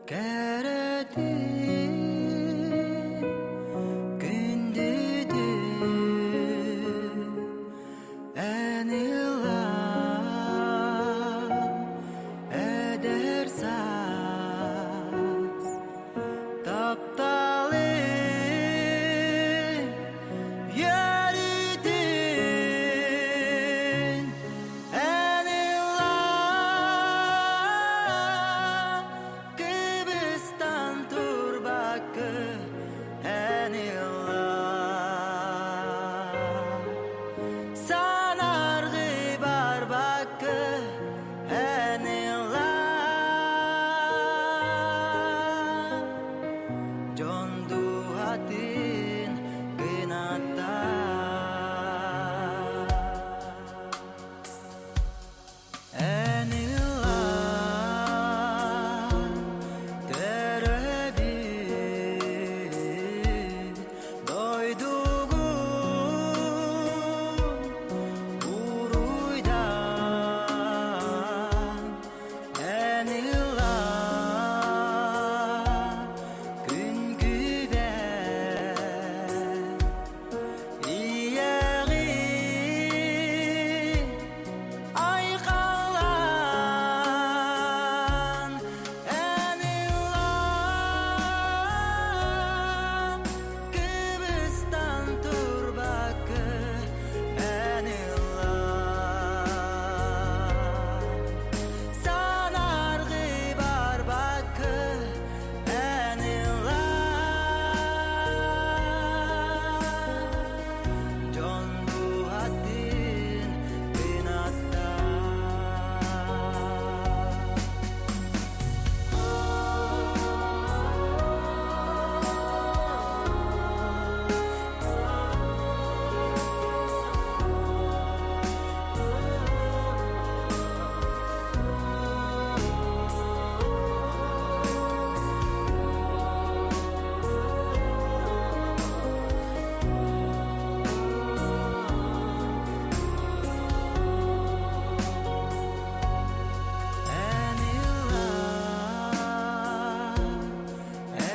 Кэрэтин күндүтүн эн ыла эдэр саас тапталы үөрүүтүн эн ыла Кыбыстан турбакка эн ылла Санаргы барбакка эн ылла Дьон дууһатын гынатта Эн ыллаа төрөөбүт дойдугун уруйдаан Эн ыллаа күн күбэй Ийэҕин айхаллаан эн ыллаа кыбыстан турбакка эн ыллаа санааргыы барбакка эн ыллаа дьон дууһатын Эн ыллаа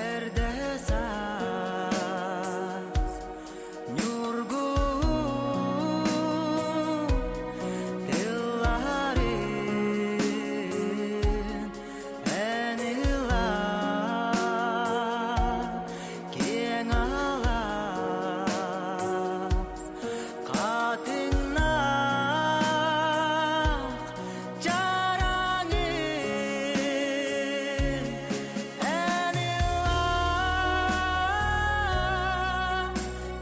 эрдэ саас ньургуһун тылларын эн ыллаа киэҥ алаас Хатыҥнаах чараҥын эн ыллаа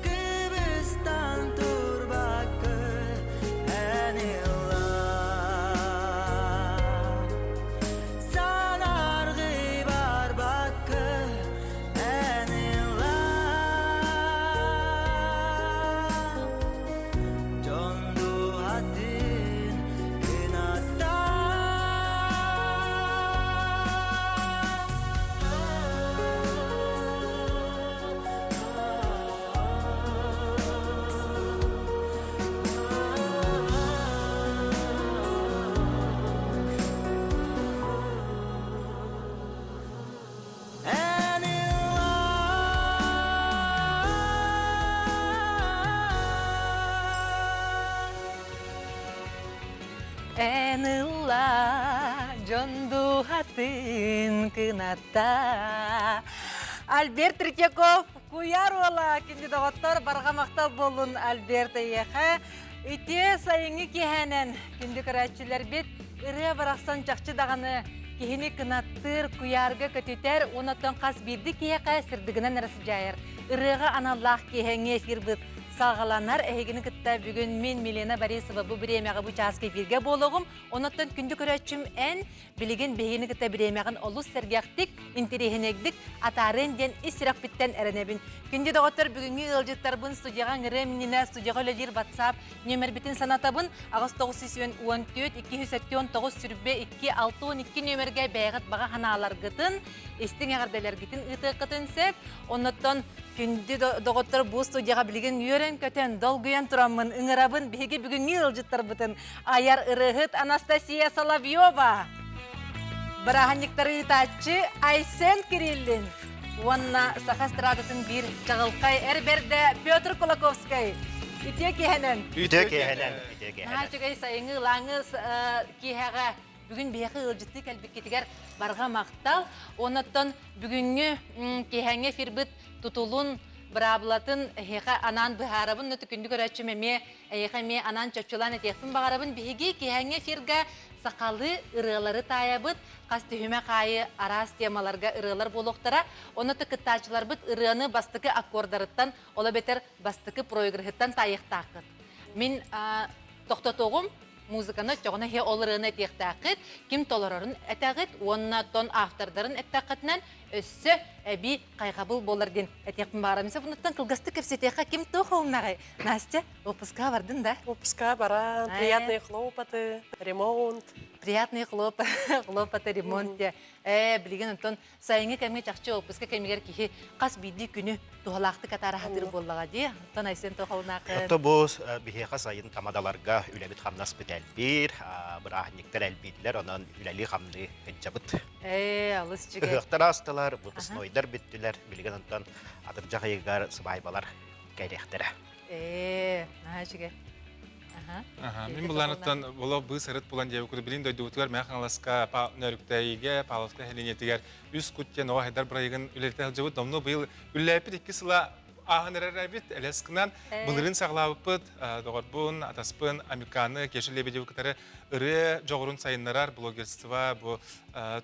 кыбыстан турбакка эн ыллаа санааргыы барбакка эн ыллаа дьон дууһатын кынаттаан Эн Эн ылла дьон дууһатын кынатта. Альберт Третьяков куйаар уола күндү доҕоттор барҕа махтал буоллун Альберт эйиэхэ. Үтүө сайыҥҥы киэһэнэн күндү көрөөччүлэрбит ырыа барахсан чахчы даҕаны киһини кынаттыыр, куйаарга көтүтэр уонна оттон хас биирдии киһиэхэ сырдыгынан эрэ сыдьаайар. Ырыаҕа аналлаах киэһэҥҥи эфирбыт саҕаланар. Эһигини кытта бүгүн мин Милена Борисова бу бириэмэҕэ бу чааска эфиргэ буолуоҕум. Онон күндү көрөөччүм эн Билигин биһигини кытта бириэмэҕин олус сэргэхтик, интэриэһинэйдик атаарыан диэн ис сүрэхпиттэн эрэнэбин. Күндү доҕоттор, бүгүҥҥү ыалдьыттарбын студияҕа ыҥырыам иннинэ студияҕа үлэлиир WhatsApp нүөмэрбитин санатабын. 8914 279 сүрбэ 2 612 нүөмэргэ бэйэҕит баҕа санааларгытын, истиҥ эҕэрдэлэргитин ыытыаххытын сөп. Оннуттан күндү доҕоттор бу студияҕа билигин үөрэн-көтөн, долгуйан тураммын ыҥырабын биһиги бүгүҥҥү ыалдьыттарбытын айар ырыаһыт Анастасия Соловьева. Бырааһынньыктары ыытааччы Айсен Кириллин уонна саха эстрадатын биир чаҕылхай эр бэрдэ Петр Кулаковскай. Үтүө киэһэнэн! Үтүө киэһэнэн! Үтүө киэһэнэн! Наһаа үчүгэй сайыҥҥы ылааҥы киэһэҕэ бүгүн биһиэхэ ыалдьыттыы кэлбиккитигэр барҕа махтал. Оннуттан бүгүҥҥү киэһэҥҥи эфирбит тутулун, быраабылатын эһиэхэ анаан быһаарабын. Но күндү көрөөччүм эмиэ эйиэхэ эмиэ анаан чопчулаан этиэхпин баҕарабын. Биһиги киэһэҥҥи эфирга сахалыы ырыалары таайабыт. Хас түһүмэх аайы араас темаларга ырыалар буолуохтара. Онно кыттааччыларбыт ырыаны бастакы аккордарыттан, ол эбэтэр бастакы проигрыһыттан таайыахтааххыт. Мин тохтотуоҕум музыканы оччоҕуна иһэ ол ырыаны этиэхтээххит, ким толорорун этэҕит уонна тон автордарын эттэххитинэн өссө эбии хайҕабыл буолар диэн этиэхпин баҕарабын. Сөп, кылгастык кэпсэтиэххэ ким туох уһуннаҕай? Настя, отпуска бардын да? Отпуска баран, приятные хлопоты, ремонт. Приятные хлопоты, ремонт диэ. Ээ, билигин онтон сайыҥҥы кэмҥэ чахчы отпуска кэмигэр киһи хас биирдии күнү туһалаахтык атаара сатыыр буоллаҕа дии. Оттон Айсен Тохолунаахын. Ото бу биһиэхэ сайын тамадаларга үлэбит-хамнаспыт элбиир, бырааһынньыктар элбииллэр, онон үлэлии-хамныы сылдьабыт. Ээ, алыс үчүгэй. Ыһыахтар аастылар, выпускнойдар бүттүлэр, билигин онтон атырдьах ыйыгар сыбаайбалар кэлиэхтэрэ. Ээ, наһаа үчүгэй. Аха, мин быланыттан боло быыс арыт булан диэбит курдук билин дойдубутугар Мэҥэ Хаҥаласка Нөрүктэйигэ Павловскай нэһилиэнньэтигэр үс кут диэн оҕо хайдар бырайыгын үлэлэтэ сылдьыбыт. Номнуо быйыл үлэлээппит икки сыла ааһан эрэр эбит. Элэс гынан былырыын саҕалаабыппыт доҕорбун, атаспын Амиканы Кеша Лебедевы кытары ырыа дьоҕурун сайыннарар блогерство бу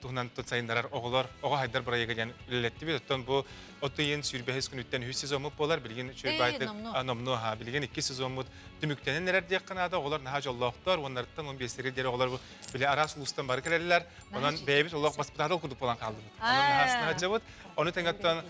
туһунан сайыннарар оҕолор оҕо хайдар бырайыга диэн үлэлэттибит. Оттон бу от ыйын сүүрбэһис күнүттэн үһүс сезоммут буолар. Билигин үчүгэй баайдык номнуо билигин икки сезоммут түмүктэнэн эрэр диэххэ наада. Оҕолор наһаа дьоллоохтор, уоннарыттан он биэстэригэр диэри оҕолор били араас улуустан бары кэлэллэр. Онон бэйэбит олох баспытаатал курдук буолан хааллыбыт. Онон наһаа сылдьабыт. Ону тэҥэттэн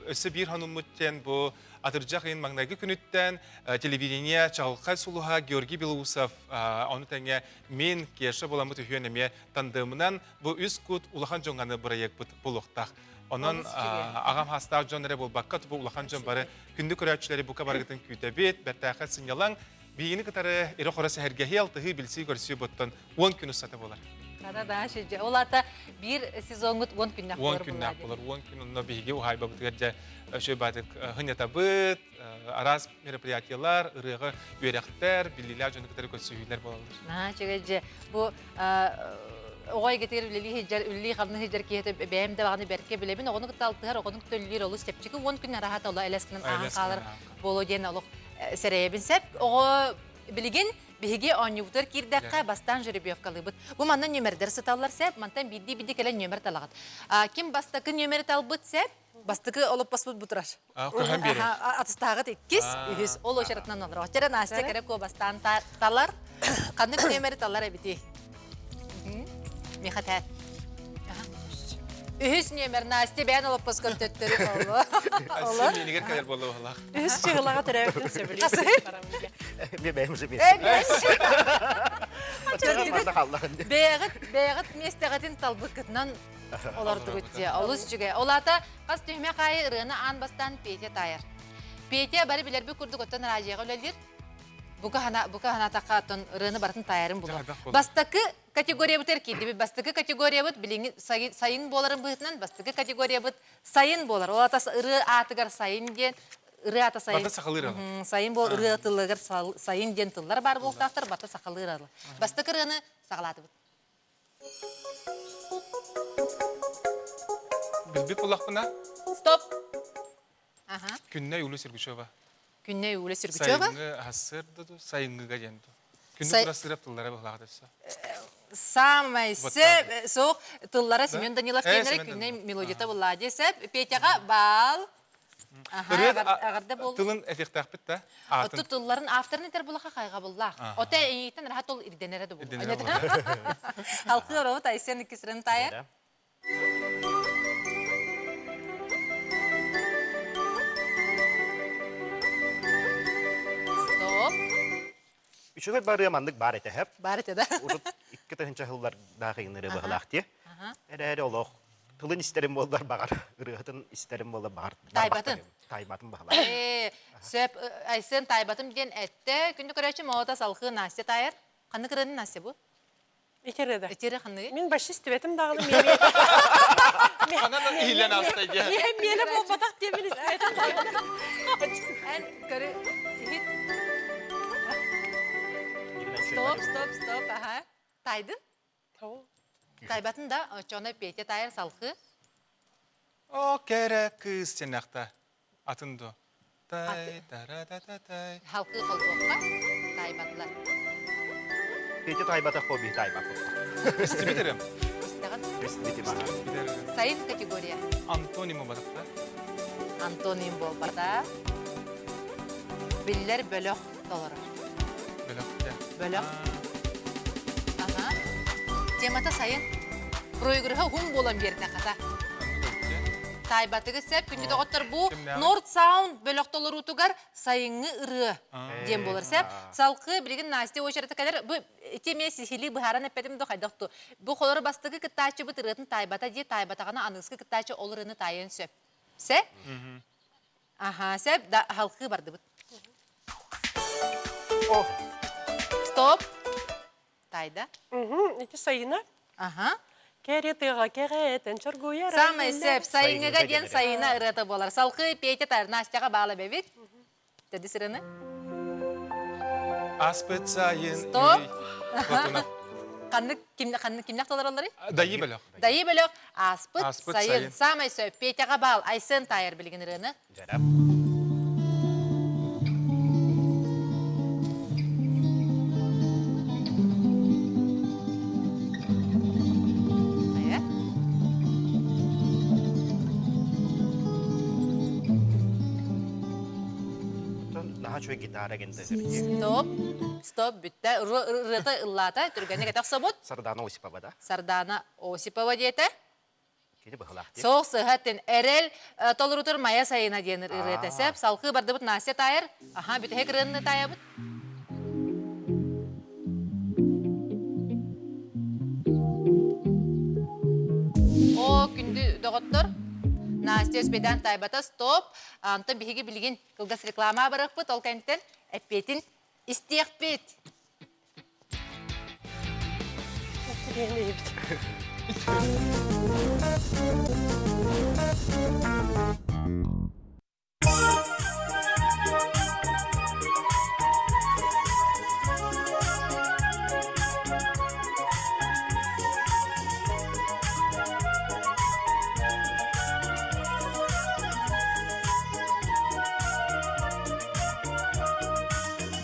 өссө биир хонуммут диэн бу атырдьах ыйын маҥнайгы күнүттэн телевидение чаҕылхай сулуһа Георгий Белоусов ону тэҥэ мин Кеша буоламмыт үһүөн эмиэ тандемынан бу үс кут улахан дьоҥҥаны бырайыакпыт буолуохтаах. Онон аҕам хаастаах дьон эрэ буолбакка, бу улахан дьон бары күндү көрөөччүлэри бука барыгытын күүтэбит, бэртээхэй сынньалаҥ, биһигини кытары ирэ-хоро сэһэргэһии, алтыһыы, билсии-көрсүү буттан 10 күн устата буолар. Хара да, ол ата биир сезоҥҥут 10 күннээх буолар. 10 күннээх буолар, 10 күн онно биһиги уһаайбабытыгар дьэ үчүгэй баатык хынньатабыт, араас мероприятиялар, ырыаҕа үөрэхтэр, биллиилээх дьону кытары көрсүһүүлэр буолаллар. Наһаа үчүгэй дьэ. Бу оҕо эйгэтигэр үлэлии сылдьар, үлэлии-хамныы сылдьар киһи бэйэм да баҕаны бэркэ билэбин. Оҕону кытта алтыһар, оҕону кытта үлэлиир олус чэпчэки. 10 күн араһата оло элэс гынан ааһан хаалар буолуо диэн олох сэрэйэбин сөп. Оҕо билигин биһиги оонньуубутугар киирдэххэ бастаан жеребьевкалыыбыт. Бу манна нүөмэрдэр сыталлар сөп. Мантан биирдии-биирдии кэлэн нүөмэр талаҕыт. Ким бастакы нүөмэри талбыт сөп, Бастакы олоппоспут бу турар. Көһөн биэрэр. Атыстааҕыт иккис, үһүс. Ол очеретынан олорор. Очера Настя кэрэ куобастаан талар. Ханнык нүөмэри талар эбитий? Миха тээт. Үһүс нүөмэр Настя бэйэн олоппоскор төттөрү оло. Олор. Минигер кэлэр буолла баһылаах. Үһүс чыгылаҕа төрөөбүтүн сөбүлүүр. Мен бэйэм же Бэйэҕит бэйэҕит миэстэҕитин талбыккытынан Олордугут дии. Олус үчүгэй. Ол аата хас түһүмэх аайы ырыаны аан бастаан Петя таайар. Петя бары билэрбит курдук оттон радиоҕа үлэлиир. Бука хана бука ханатахха оттон ырыаны барытын таайарын булуо. Бастакы категориябытыгар киирдибит. Бастакы категориябыт билиҥҥи сайын буоларын быһыытынан бастакы категориябыт сайын буолар. Ол аата ырыа аатыгар сайын диэн ырыа аата сайын. Барыта сахалыы ырыалар. Сайын буол ырыа тылыгар сайын диэн тыллар баар буолуохтаахтар, барыта сахалыы ырыалар. Бастакы ырыаны саҕалаатыбыт. Билбит буллахпына. Стоп. Аха. Күннэй Улю Сергучева. Күннэй Улю Сергучева. Сайыҥҥы аһассыыр да сайыҥҥыга диэн ду. Күннүк кура сырап тыллара быһылаах өссө. Самай сөп суох тыллара Семен Данилов диэннэрэ Күннэй мелодията буллаа дии сөп. Петяҕа баал. Аҕарда буол. Тылын этиэхтээхпит да. Отту тылларын авторын этэр булаха хайҕабыллаах. Оте эйиитен раха тол ирденере да булу. Халкы оробут Айсен иккисрен тайар. Стоп. Үчүгэй барыа маннык баар этэ хэп. Баар этэ да. Урут икки тыһынча сыллардаах ыйыныры быһылаах дии. Эрээри олох тылын истэрим буоллар баҕар, ырыаһытын истэрим буоллар баҕар. Тайбатын. Тайбатын баһылаах. Ээ, сөп, Айсен тайбатым диэн этте. Күндү көрөөччү Молота салхыы Настя тайар. Ханнык ырыаны Настя бу? Итирэ да. Итирэ ханныгы? Мин баши истибэтим даҕаны миэмэ. Ханан иһиллэн ааста дьэ. Миэнэ буолбатах диэмин истибэтим даҕаны. Эн көрү иһит. Стоп, стоп, стоп, аха. Тайдын? Тайбатын да, оччоҕуна Петя таайар салхы. О, кэрэ кыыс сенахта. Атын до. Тай, тара та та тай. Халкы холбуохха таайбатылар. Петя таайбатах по би таайбаппыт. Истибитерим. Истэҕин? Истибитим аха. Сайын категория. Антоним буолбатахта. Антоним буолбата. Биллэр бөлөх толорор. Бөлөх. Бөлөх. Аха. Темата сайын. Проигрыһа уһун буолан биэрдэ хата. Таайбатыгы сеп күндү доҕоттор бу Nord Sound бөлөх толоруутугар сайыҥҥы ырыа диэн буолар сеп. Салкы билигин Настя очерата кэлэр бу ити эмиэ сиһилии быһааран эппэтим да хайдах ту. Бу холоро бастакы кыттааччыбыт ырыатын таайбата дии таайбатаҕына аныгыскы кыттааччы ол ырыаны таайыан сөп. Се? Аха, сеп да халкыы бардыбыт. Стоп. Тайда. Ити сайына. Аха. Кэрэ тыаҕа кэҕэтэн чоргуйар. Самый сеп сайыҥҥыга диэн сайына ырыата буолар. Салкы Петя тар Настяҕа баала бэбит. Тэдис ырыаны. Аспыт сайын. Стоп. Ханнык ким ханнык кимнэх толороллорый? Дайы бөлөх. Дайы бөлөх ааспыт сайын. Самый сөп Петяҕа баал Айсен таайар билигин ырыаны. Дьарап. Хайа? Наһаа үчүгэй гитара генде. Стоп. Стоп бүттэ. Ырыата ыллаата. Түргэнник этэх собут. Сардана Осипова да? Сардана Осипова диэтэ. Кини быһылаах дии. Соох сыһа эрэл толорутур Майа сайына диэн ырыата сеп. Салхыы бардыбыт Настя таайар. Аха, бүтэһик ырыаны таайабыт. О, күндү доҕоттор. Настя Өспедан таайбата стоп. Антон биһиги билигин кылгас реклама барыахпыт. Ол кэнниттэн эппиэтин истиэхпит.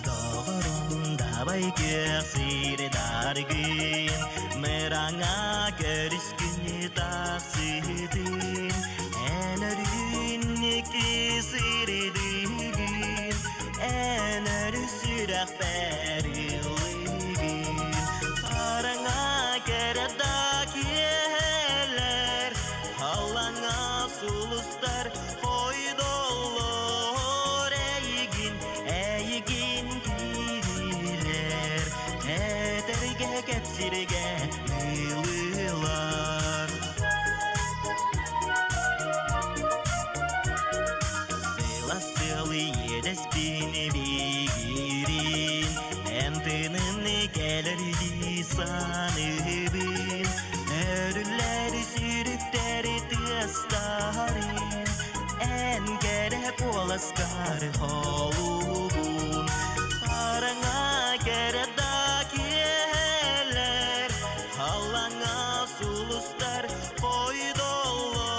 Доҕорум дабай күөх сири даргын, Мыраҥа көрүскүнү тахсыытын, Эн өрүүннүкү сырыдыгын, Эн өрү сүрэхпэр ыллыгын. Хараҥа кэрэ да киэһэлэр, Халлаҥа сулустар хойдоллор эйигин, эйигин киирилэр, Этэргэ кэпсиргэ ылылар. Сылас тыалы иэдэспин бигирин, Эн тыынын кэлэрдии саныыбын, Өрүллэри сүрүктэри тыастарын, Эн кэрэ куоласкар холуубун. Хараҥа кэрэ да киэһэлэр, Халлаҥа сулустар хойдоллор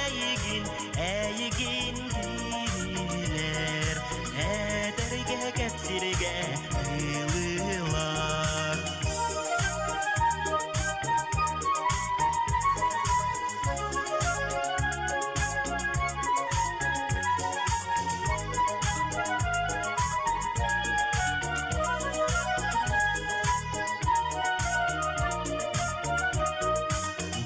эйигин, эйигин киирилэр, Этэргэ кэпсиргэ ылылар.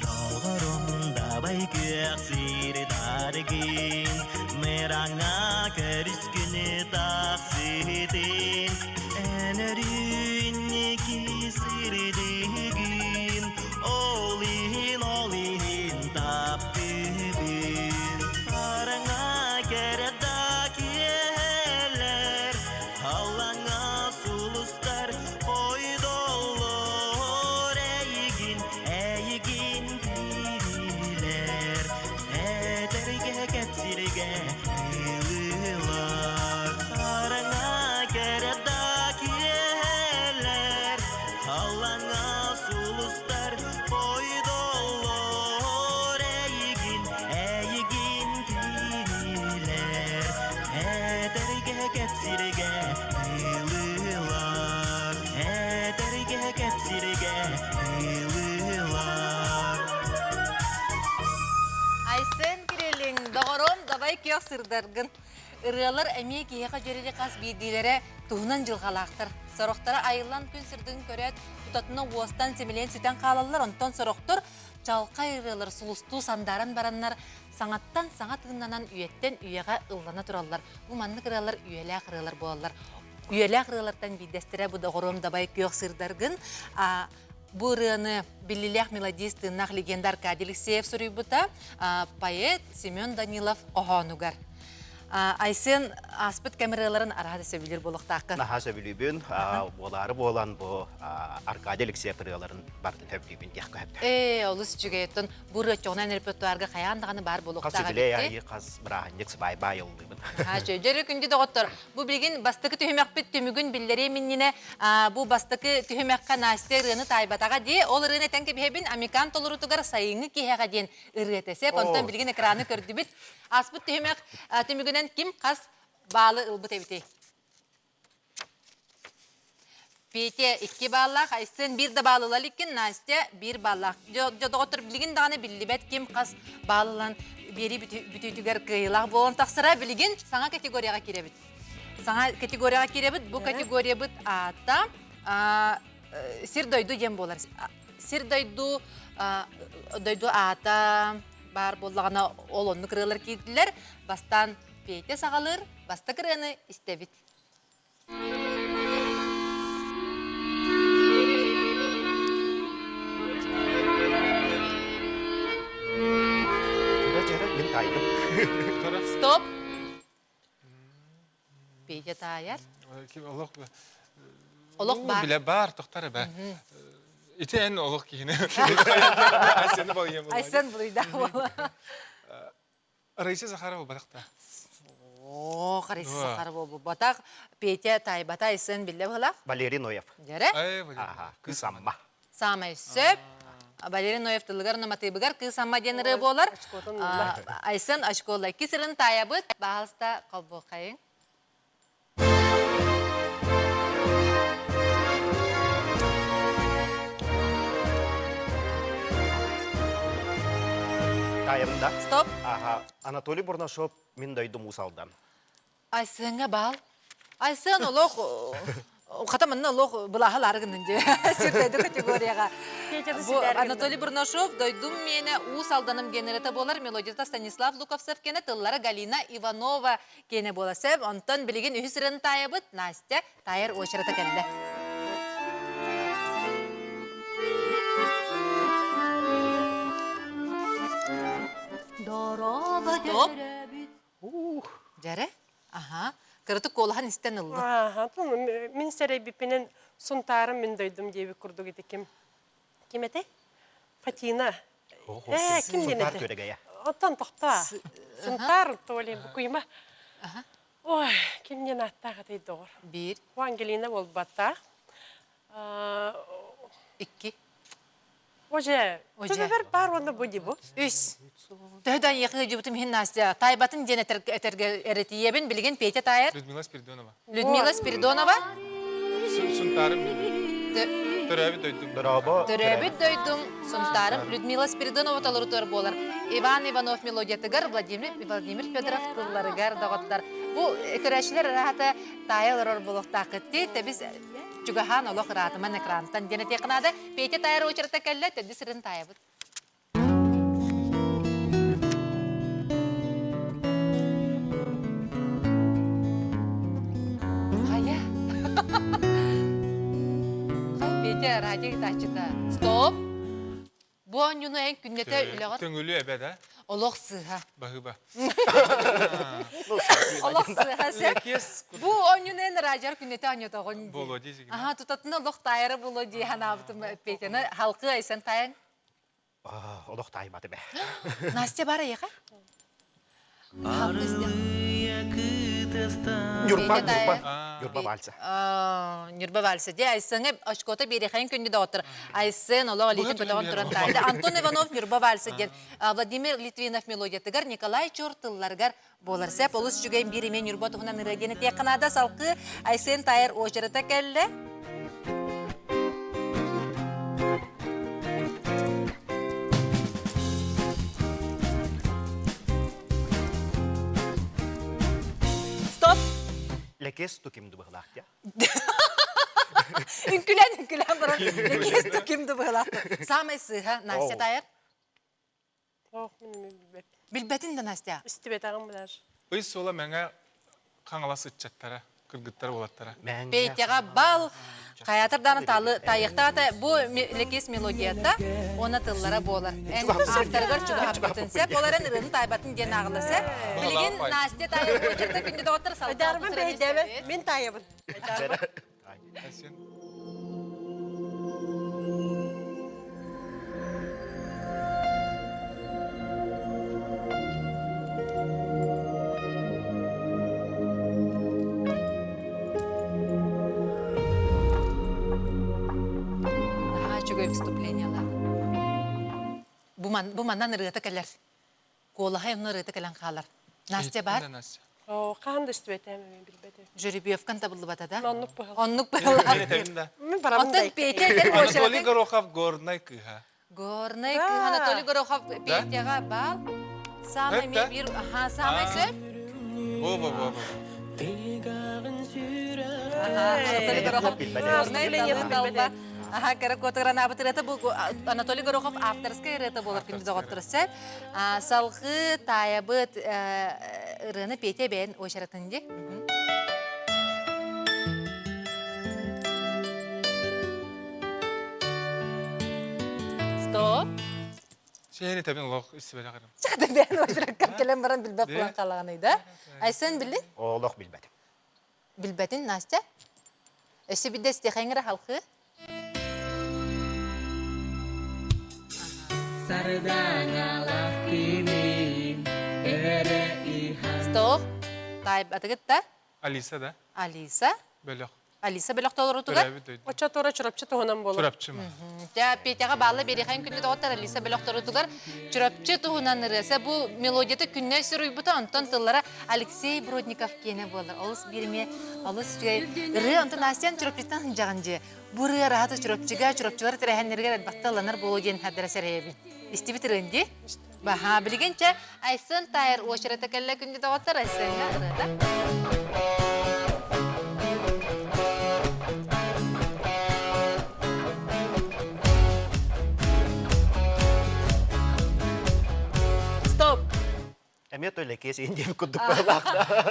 Доҕорум дабай күөх сири даргын, Мыраҥа көрүскүнү тахсытын, Эн өрүүнники сырдыгын, Ол иһин, ол иһин таптыыбын. Хараҥа кэрэ да киэһэлэр, Халлаҥа сулустар хойдоллор. күөх сырдаргын. Ырыалар эмиэ киһиэхэ дьөрү хас биирдиилэрэ туһунан дьылҕалаахтар. Сорохторо айыллан күн сырдыгын көрөөт, тутатына уостан симэлийэн сүтэн хаалаллар, онтон сорохтор чалхай ырыалар сулустуу сандааран бараннар саҥаттан саҥа тыыннанан үйэттэн үйэҕэ ыллана тураллар. Бу маннык ырыалар үйэлээх ырыалар буолаллар. Үйэлээх ырыалартан биирдэстэрэ бу доҕоруом дабай күөх сырдаргын Бу ырыаны биллилээх мелодист тыыннаах легенда Аркадий Алексеев суруйбута, поэт Семен Данилов хоһоонугар. Айсен ааспыт кэм ырыаларын араһа да сөбүлүүр буолуохтааххын. Наһаа сөбүлүүбүн. Буолаары буолан бу Аркадий Алексеев ырыаларын барытын сөбүлүүбүн диэх көһөп. Ээ, олус үчүгэй. Оттон бу ырыа оччоҕунан репертуарга хайаан даҕаны баар буолуохтаах Хас үбүлүөй айы хас бырааһынньык сыбаайба айыллыыбын. Дьөрү күндү доҕоттор, Бу билигин бастакы түһүмэхпит түмүгүн биллэриэм иннинэ, бу бастакы түһүмэххэ Настя ырыаны таайбатаҕа дии. Ол ырыаны этэн кэбиһэбин, Амикан толорутугар сайыҥҥы киэһэҕэ диэн ырыа этэ. Сөп, онтон билигин экраны көрдүбүт. Ааспыт түһүмэх түмүгүнэн ким хас баалы ылбыт эбитий? Петя 2 бааллаах, Айсен биир да баал ыла иликкин, Настя биир бааллаах. Доҕоттор билигин даҕаны биллибэт ким хас баал ылан биэрии бүтүүтүгэр кыайыылаах буолан тахсара. Билигин саҥа категорияҕа киирэбит. Саҥа категорияҕа киирэбит. Бу категориябыт аата сир-дойду диэн буолар. Сир-дойду дойду аата баар буоллаҕына ол оннук ырыалар киирдилэр. Бастаан Петя саҕалыыр, бастакы ырыаны истэбит. Стоп! Петя таайар. Олох Олох баар. Билэ баар, тохтар эбэ. Ити эн олох киһини. Айсен булуйда буола. Раиса Захарова буолбатах да? Оо, Раиса Захарова буолбатах. Петя таайбата Айсен биллэ быһылаах. Валерий Ноев. Дьэрэ? Аха, Кыыс Амма. Саамай сөп. Валерий Ноев тылыгар нуматыыбыгар Кыыс Амма диэн ырыа буолар. Айсен очкола иккис ырын таайабыт. Баһалыста холбуоххайыҥ. Таайым да. Стоп. Аха, Анатолий Бурнашов мин дойдум Уус Алдан. Айсыҥҥа баал. Айсыан олох хата манна олох былааһа лаары гыннын дии сир дойду категорияҕа. Бу Анатолий Бурнашов дойдум миэнэ Уус Алданым диэн ырыата буолар мелодията Станислав Луковцев кэнэ тыллара Галина Иванова киэнэ буола сөп. Онтон билигин үһүс ырыаны таайабыт. Настя таайар уочарата кэллэ. Стоп. Дьэрэ. Аха. Кыратык куолаһан истэн ыллым. Ааха, мин сэрэйбиппинэн Сунтаарым мин дойдум диэбит курдук ити ким? Ким этэй? Фатина. Ээ, ким диэн Сунтаар этэ? күөрэгэйэ. Оттон тохтоо. Сунтаар Толи букуйма. Ой, ким диэн ааттаах этэй доҕор? Биир. О, Ангелина буолбатах. Икки. Оже, Оже. төбөбөр баар уонна бу дии бу. Үс. Төһө да эйиэхэ ыалдьыбытым иһин Настя, таайбатын диэн этэргэ эрэтийэбин. Билигин Петя таайар. Людмила Спиридонова. Людмила Спиридонова. Сунтаарым. Төрөөбүт дойдум. Дорообо. Төрөөбүт дойдум Сунтаарым Людмила Спиридонова толорутугар буолар. Иван Иванов мелодиятыгар Владимир Владимир Федоров тылларыгар доҕоттор. Бу көрөөччүлэр ыраата таайа олорор буолуохтааххыт дии. Тэбис чугаһаан олох ыраатыман экрантан диэн этиэххэ наада. Петя таайар уочарата кэллэ, төрдүс сырын таайабыт. Хайа? Хай, Петя, радио ыытааччыта. Стоп! Бу оонньууну эн күннэтэ үлэҕэр Төҥүлү эбэ да? Олох сыыһа. Баһыыба. Олох сыыһа сөп. Бу оонньууну эн радиор күннэтэ оонньотоҕун дии. Боло дии. Аха, тутатына олох таайара боло дии санаабытым Петяны халкы айсан таайан Олох таайбаты бэ. Настя бар эйиэхэ? Ньурба, Ньурба, Ньурба вальса. Ньурба вальса. Дьэ, Айсеҥҥа очкота биэриэхэйин күндү доҕоттор. Айсен олох илиитин көтөҕөн туран таайда. Антон Иванов Ньурба вальса диэн Владимир Литвинов мелодиятыгар Николай Чор тылларыгар буолар. Сөп, олус үчүгэй биир эмиэ Ньурба туһунан ырыа диэн этиэххэ наада. Салгыы Айсен таайар уочарата кэллэ. Лекес туким дубыһылаах дия. Үҥкүлэн үҥкүлэн баран Лекес туким дубыһылаах. Самай сыыһа Настя таайар. Ох, мин билбэт. Билбэтин да Настя. Истибэтэҕим даже. Ый суола Мэҥэ Хаҥалас ыччаттара, кыргыттар уолаттара. Петяҕа бал хайатар даҕаны таалы таайыахтаата бу лекис мелодията уонна тыллара буолар. Эн авторыгар чугаһаппытын сөп, ол эрэн ырыаны таайбатын диэн ааҕылар сөп. Билигин Настя таайар очерта күндү доҕоттор Айдаарбын бэйдэбэ, мин таайабын. Айсен. Наһаа үчүгэй выступлениелар. Бу, ман, бу манан ырыата кэлэр. Куолаһай онно ырыата кэлэн хаалар. Настя бар? Настя. Оо, хаһан да истибэтээм эмиэ билбэтим. Жеребьевкан табыллыбата да? Оннук быһыл. Оннук быһылаах. Этэбин да. Мин барабын Оттон да Петя этэр Анатолий буочаратын Горохов Горнай кыыһа. Горнай кыыһа Анатолий Горохов Петяҕа баал. Самый Это? бир, аха, самый сөп. Бу бу бу бу. Аха, Анатолий Горохов Горнай талба. Аха, кыра куотугар анаабыт ырыата бу Анатолий Горохов авторскай ырыата буолар күндү доҕоттор сөп. Салгыы таайабыт ырыаны Петя бэйэн уочаратын дии. Стоп. Сиэри тэбин олох истибэтэх эрим. Чата бэйэн уочараккар кэлэн баран билбэт буолан хаалаҕаный да? Айсен билли? Олох билбэтим. Билбэтин, Настя? Өссө бидде истиэхэҥ эрэ халхыы. Сардаҥалаах күнүм эрэ Стоп. Таайбатыгыт да? Алиса да? Алиса. Бөлөх. Алиса бөлөх толорутугар? Төрөөбүт дойду. Оччотуора Чурапчы туһунан буолар. Чурапчы ма. Дьэ, Петяҕа баалла биэриэхэҥ күндү доҕоттор Алиса бөлөх торутугар Чурапчы туһунан ырыаса бу мелодията күннэй суруйбута, онтон тыллара Алексей Бродников киэнэ буолар. Олус биир олус үчүгэй ырыа. Онтон Настян Чурапчыттан сылдьаҕын дьиэ. Бу ырыа араһата Чурапчыга, Чурапчылар тэрээһиннэригэр элбэхтэ ылланар буолуо диэн хардара сэрэйэбин. Истибит ырыан дии? Баһаа, билигин чэ, Айсен Тайр уочарата кэллэ күндү доҕоттор, Айсеҥҥа ырыата. Стоп! Эмиэ той Лэкиэс иин диэбит курдук быһылаах.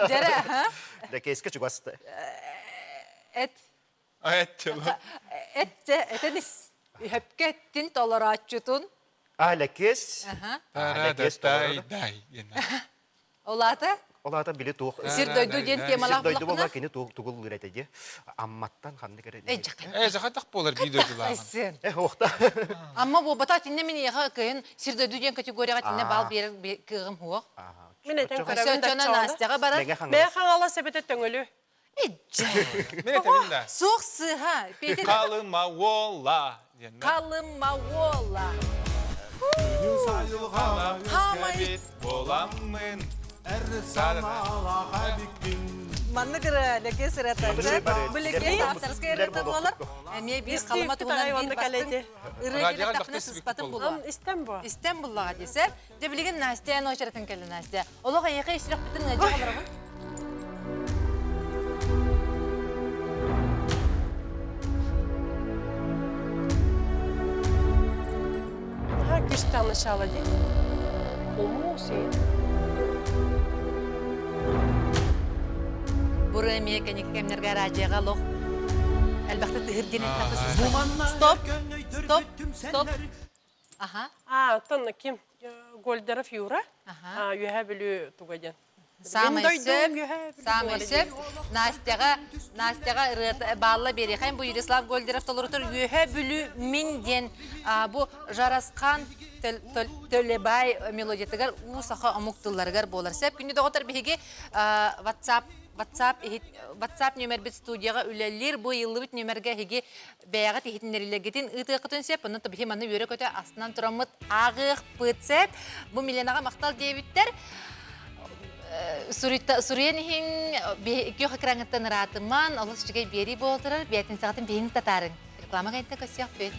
Дьэрэ, аха. Лэкиэскэ чугас Эт. Эт чылы. Эт, этен ис. Үһөпкө эттин толорооччутун. А, Лэкиэс. Аха. Лэкиэс Дай, дай. Ол аата? Ол аата били туох Сир дойду диэн темалаах Сир дойду буолла буллахпына? кини тугул этэ дии. Амматтан ханнык эрэ. Э, жакын. Э, жакатах буолар биир дойдулааҕын. Айсын. Э, уохта. Амма буолбата тинне мин иэхэ кыйын сир дойду диэн категорияҕа тинне баал биэрэр кыаҕым суох. Мин этэн Өссө көрөбүн да оччоно Настяҕа барар. Мэ хаҥалас эбэтэ төҥөлү. Эдьэ. Мин этэбин да. Суох сыыһа. Петя Халыма уола диэн. Халыма уола. Хамай. Боламмын. Маннык ырыа Лэкиэс ырыата. Бу Лэкиэс авторскай ырыата буолар. Эмиэ биир халыма туһунан биир бастыҥ ырыа диэтэхпинэ сыспатым булуо. Истэн буо. Истэн буллаҕа десэ. Дьэ билигин Настя эн очератын кэллэ Настя. Олох эйиэхэ ис сүрэхпитин ыалдьа олоробун. Наһаа күүстээх начало дии. Хомуу сиэн. Бу эмиэ кэнники кэмнэргэ араадьыйаҕа олох элбэхтэ тыһыр диэн эттэххэ Стоп! Стоп! Стоп! Аха. А, оттон ким? Гольдеров Юра. Аха. Үөһээ Бүлүү туга диэн. Саамай сөп, саамай сөп. Настяҕа, Настяҕа ырыата баалла биэриэхэйин бу Юрислав Гольдеров толорутар Үөһээ Бүлүү мин диэн бу Жарасхан Төлебай мелодиятыгар уу саха омук тылларыгар буолар. Сөп күндү доҕоттор биһиги WhatsApp WhatsApp WhatsApp нүөмэрбит студияҕа үлэлиир. Бу ыйыллыбыт нүөмэргэ эһиги бэйэҕит иһитиннэрилэргитин ыытыаххытын сөп. Онон биһи манна үөрэ-көтө астынан тураммыт ааҕыахпыт сөп. Бу Миленаҕа махтал диэбиттэр. Суруйан иһин күөх экраҥыттан ыраатыман, олус үчүгэй биэрии буола турар. Бээтинсэҕитин биһигини татаарыҥ. Реклама кэнниттэн көрсүөхпүт.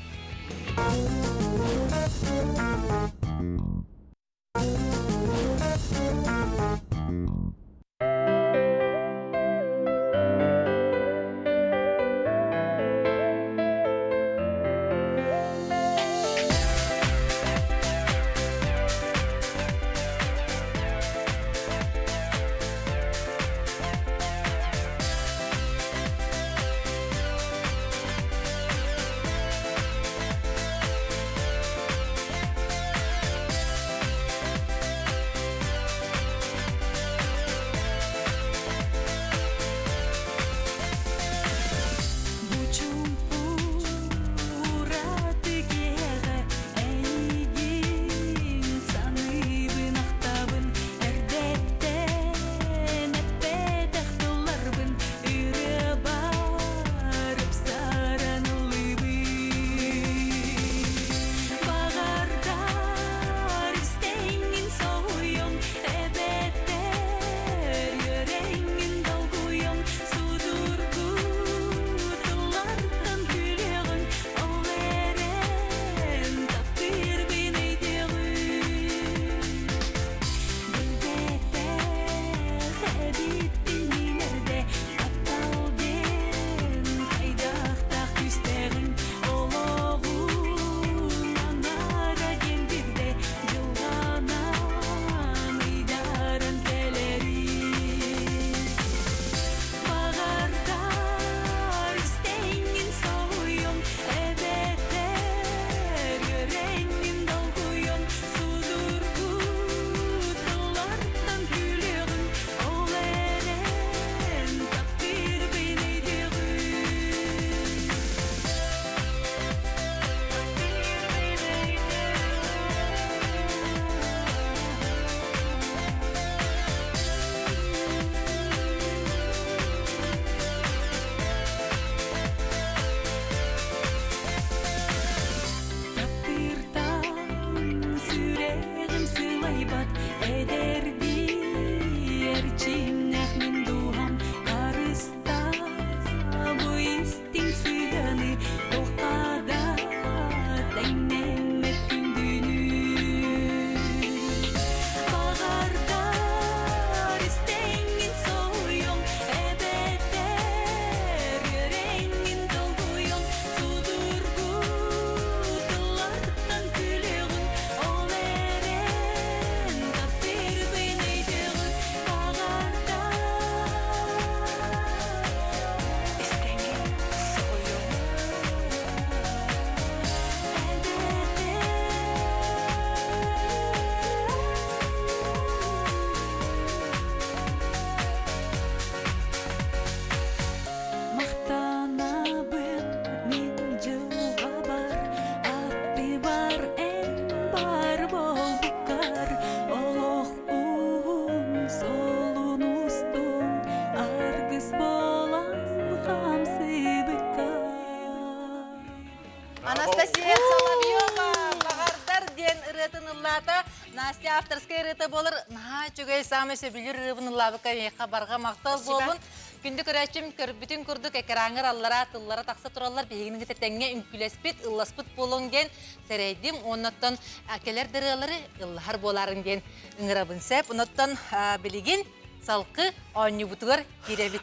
Настя авторскай ырыата буолар. Наһаа үчүгэй, саамай сөбүлүүр ырыабын ыллаабыкка эйиэхэ барҕа махтал буоллун. Күндү көрөөччүм, көрбүтүн курдук экраҥҥар аллараа тыллара тахса тураллар. Биһигини кытта тэҥҥэ үҥкүүлэспит, ылласпыт буолуҥ диэн сэрэйдим. Оннуттан кэлэр да ырыалары ыллаһар буолаарыҥ диэн ыҥырабын сөп. Онуттан билигин салкы оонньуубутугар киирэбит.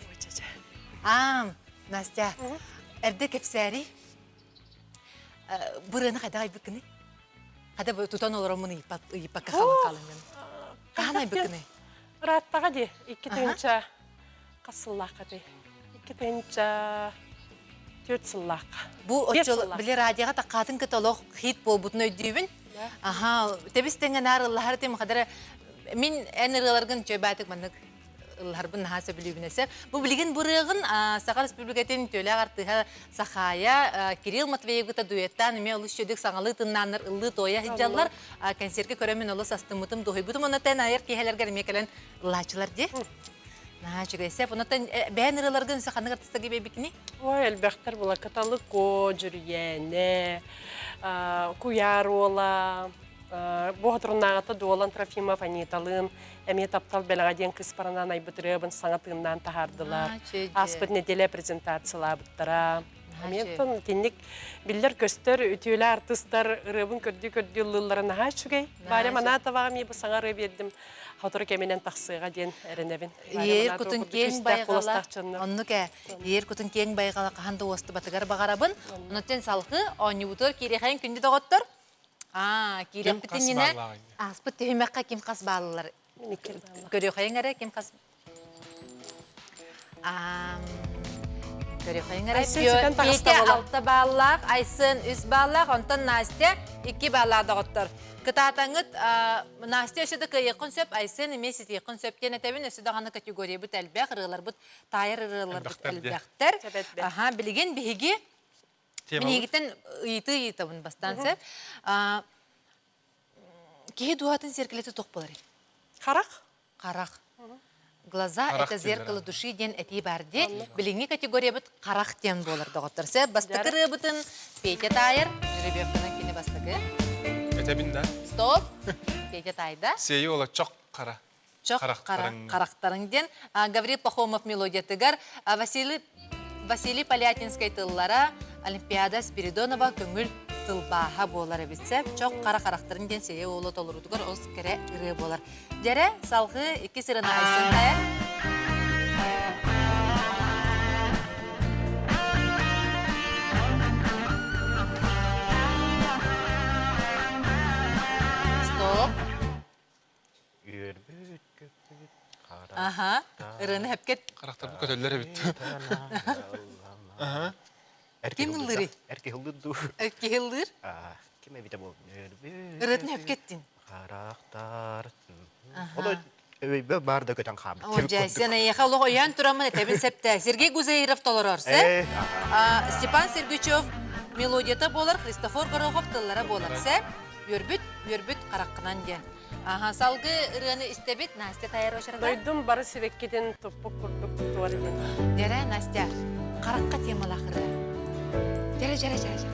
Аам, Настя, эрдэ кэпсээри бырыаны хайдах айбыккыный? Хата бу тутан олороммун ыйыппакка халын халыҥын. Хаһан айбыккыный? Ырааттаҕа дии, 2 тыһыынча хас сыллаахха этэй? 2004 сыллаахха. Бу Биэс оччол сыллаах. били радиоҕа таккаатын кыта олох хит буолбутун өйдүүбүн. Аха, тэбис тэҥҥэ наар ыллаһар этим, хадара мин эн ырыаларгын чөйбаатык маннык ыллаһарбын наһаа сөбүлүүбүн эсэ. Бу билигин бу ырыаҕын Саха Республикатын үтүөлээх артыыһа Сахаайа Кирилл Матвеевы кытта дуэттаан эмиэ олус үчүгэй саҥалыы тыннааннар ыллыы-туойа сылдьаллар. Концертка көрөммүн олус астыммытым, дуоһуйбутум. Онон айар киэһэлэргэр эмиэ кэлэн ыллааччылар дии. Наһаа үчүгэй сеп. Онон бэйэн ырыаларгын өссө ханнык артыыстарга биэрбиккиний? Ой, элбэхтэр була Каталыко, Дьүрүйээнэ, Куйаар уола, бу хотуруннааҕыта Дуолан Трофимов Аниталыын эмиэ таптал бэлэҕэ диэн кыыс баранан айбыт ырыабын саҥа тыыннаан таһаардылар. Ааспыт нэдиэлэ презентациялаабыттара. Эмиэ итинник биллэр-көстөр үтүөлэ артыыстар ырыабын көрдүү-көрдүү ыллыыллара наһаа үчүгэй. Варя Манатоваҕа эмиэ бу саҥа ырыа биэрдим. Сотору кэминэн тахсыаҕа диэн эрэнэбин. Иэр кутун киэҥ байҕала, оннук ээ. Иэр кутун киэҥ байҕала хаһан да уостубатыгар баҕарабын. Онон салгыы оонньуубутугар киириэхэйин күндү доҕоттор. Аа, Ким киириэхпит хас иннинэ бааллааҕый? ааспыт түһүмэххэ ким хас бааллар көрүөххэйиҥ эрэ, ким хас Көрүөххэйиҥ эрэ. Айсен сүтэн таҕыста Петя буола. 6 бааллаах, Айсен 3 бааллаах, онтон Настя 2 бааллаах доҕоттор. Кытаатаҥыт Настя өссө да кыайыаххын сөп, Айсен эмиэ ситиэххин сөп диэн этэбин. Өссө даҕаны категориябыт элбэх, ырыаларбыт, таайар ырыаларбыт Элбэхтэр диэ. элбэхтэр. Сөп бэрт. Аха, билигин биһиги Темабыт? Минигиттэн ыйытыы ыйытабын бастаан сөп. Киһи дууһатын сиэркилэтэ туох буоларый? Харах. Харах. Глаза Харах это зеркало дииллэр. души диэн этии баар дии. Билиҥҥи категориябыт харах диэн буолар доҕоттор. Сөп, бастакы ырыабытын Петя таайар, жеребьевканан кини бастакы. Этэбин да. Стоп. Петя таайда. Сиэйи уола чох хара. Чох хара Харахтарыҥ. харахтарыҥ диэн Гаврил Пахомов мелодиятыгар Василий Василий Полятинскай тыллара Олимпиада Спиридонова көҥүл тылбааһа буолар эбит сөп. Чох хара харахтарын диэн сиэйэ уола толоруутугар олус кэрэ ырыа буолар. Дьэрэ, салгыы икки сырына Айсен хайа. Стоп. Үөрбүт, көппүт, Аха, ырыаны хэпкет. Харахтарбыт көтөллөр эбит. Ким ыллыырый? Эр киһи ыллыыр дуу? Эр киһи ыллыыр? Ким эбитэ буол? Үөрбүт, Ырыатын хэпкеттин. Харахтар. Ол өйбө бар да көтөн хаалбыт. О, дьэ, сен эйиэхэ олох ойоон тураммын этэбин септэ. Сергей Гузеиров толорор, сэ? Степан Сергучев мелодията буолар, Христофор Горохов тыллара буолар, сэ? Үөрбүт, үөрбүт хараххынан диэн. Аха, салгыы ырыаны истэбит. Настя тайар очарга. Дойдум бары сибэккитин туппук курдук тутуар диэн. Дьэрэ, Настя, харахха темалаах ырыа. Дьэрэ, дьэрэ, дьэрэ, дьэрэ.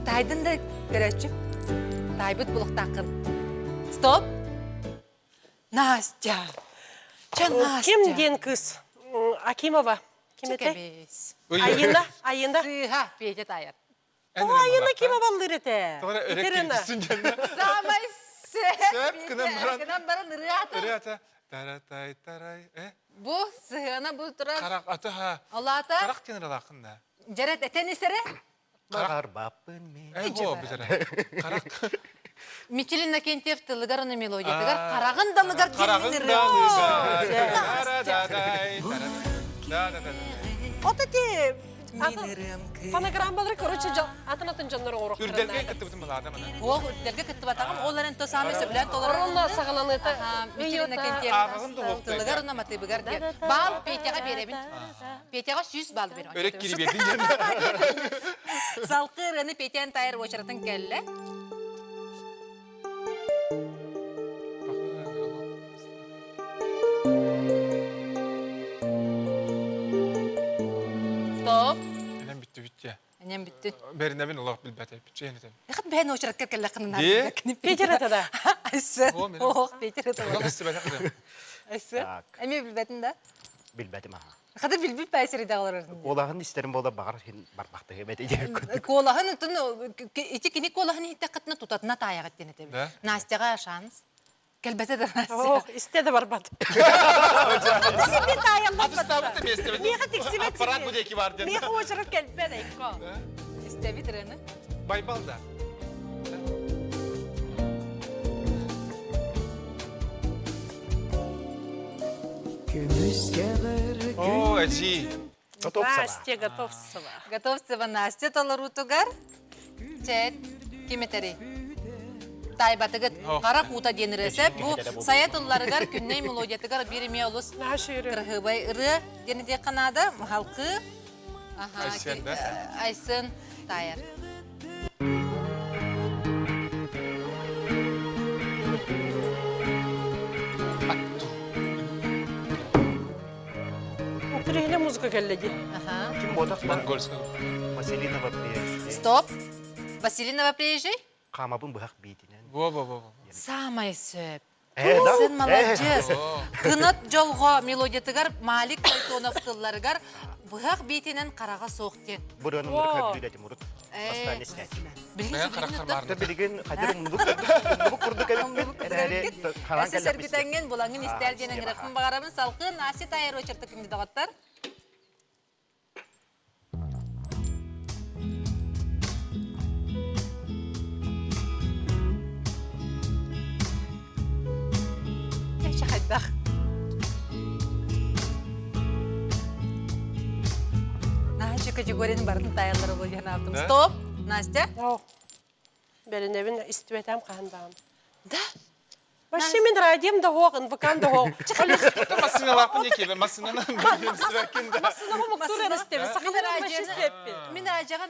Таайдын да көрөөччү. Таайбыт булуктааххын. Стоп! Настя! Ча, Настя! Ким диэн кыыс? Акимова. Ким этэй? Кэбис. Айына, Айына. Сыыһа, Петя таайар. Тоҕо Айына ким абаллыыр этэ? Тоҕо эрэ Итирина. киргиссин дьэннэ. Самай Сөп гынан баран. Гынан баран ырыата. Ырыата. Таратай тарай. Э? Бу сыһыана бу турар. Харах аты ха. Олаата. Харах диэн ыралааххын да. Дьэрэ этэн исэрэ. Баҕарбаппын мин. Э, хо, бүтэрэ. Харах. Мичил Иннокентьев тылыгар уонна мелодиятыгар хараҕын далыгар Хараҕын диэн далыгар. Да-да-да. Вот эти фонограммалары, короче, атын-атын дьоннор оҥоруохтарын Үрдэлгэ кыттыбытым балаада мана. Ол үрдэлгэ кыттыбатаҕым, ол эрэн то саамай сөбүлээн толорор. Оронно саҕаланыыта. Мичил Иннокентьев Ааҕаҕын да уохтай. тылыгар уонна матыыбыгар диэн. Баал Петяҕа биэрэбин. Петяҕа 100 балл биэрэбин. Өрөк кирибиэтин диэн. Салкы ырыаны Петян тайар уочаратын кэллэ. Стоп. Энем бүттү бүттү. Анньан бүттүн. Бэринэбин олох билбэт эппит. Эхат бэйэн очеракка келлэххин Ди? Питер это да. Айсы. Ох, Питер это. Олох истибэтэх да. Айсы. Эми билбэтин да? Билбэтим аха. Хата билбит пәсери дағылар. Куолаһын истерим бола бағар хин барбахты бет иде. Куолаһын тун ити кини куолаһын иттаққытына тутатына таяғат денете. Настяға шанс. Келбете да Настя. Ох, исте да барбат. Сен таяллап. Атыстабыт месте. Меха тиксибет. Аппарат бу деки бар ден. Меха очерат келбет айко. Истебит рыны. Байбал да. О, эжи. Готовцева. Настя Готовцева. Готовцева Настя толорутугар. Чет киметери. Тайбатыгыт қара кута диэн ырыасы. Бу сайа тылларыгар күнней мелодиятыгар бир эме олус кырһыбай ырыа диэн этиэххэ канада халкы Айсен да? Айсен тайар. Түрехіне музыка келледи. Ким бодақ Монгольская. Василина приезжай. Стоп. Василинова приезжай. Қамабын бұхақ бейтінен. Во, во, во. Самай сөп. Э, да? Сен молодец. Кынат жолго мелодиятыгар Малик Тойтонов тылларыгар быһах биитинен қараға соқтен. Бұрын Во. ұрық хөбдүләтім ұрыт. Бастан естәтім. Билген Қарақтар бар. Билген қадыр мұндық құрдық әбіп. Әсі сәргітәнген бұлаңын истер денен рахым бағарамын салқын Аси тайыр очырты күнді дағаттар. Шахайдақ. Настя категорияның барын тайырлары бұл алтым. Стоп, Настя. Бәрінебін истібетәм қандам. Да. Вообще мен радиом да хоқ, НВК да хоқ. Масына лапын еке, масынаны Масына істебі, сақалар вообще істеппін. Мен радиоға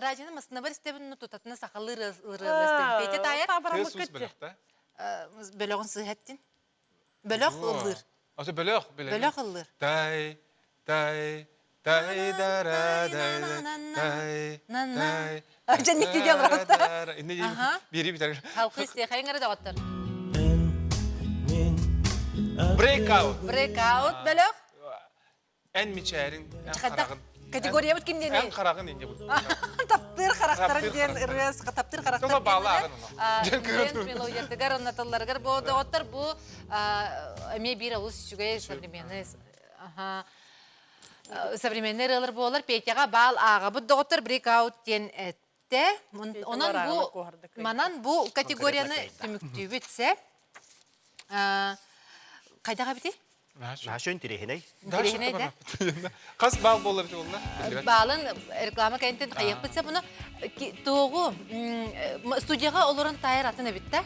радионы масына бар істебін, тұтатына сақалы ырылы істебін. Петя тайыр. Бөлөғін сыхаттин. Бөлөг ылыр. Аты бөлөг, Бөлөг ылыр. Тай, тай, тай, дара, дай, тай, тай. Жанник деген раута. Бери битер. Халқы исте хайыңары да оттар. Breakout. Breakout бөлөг. Эн мичәрин, эн қарағын. Категория бит кимден? Эн қарағын инде бұл. Таптыр характарын ден ырыс, таптыр характарын. Тола балы ағын оны. Мелодиятыгар, оннаталларыгар бу доғоттар бу эме бир олус үчүгэй современный современный ырылар болар Петяга бал ага бу доғоттар брейкаут ден этте. Онон бу манан бу категорияны түмүктүүбүтсе кайдага бити? Наша интересней. Интересней, да? Қас бал болар бити олла? Балын реклама кәнтен қайық бітсе бұны тоғы студияға оларын тайыр атын әбітті.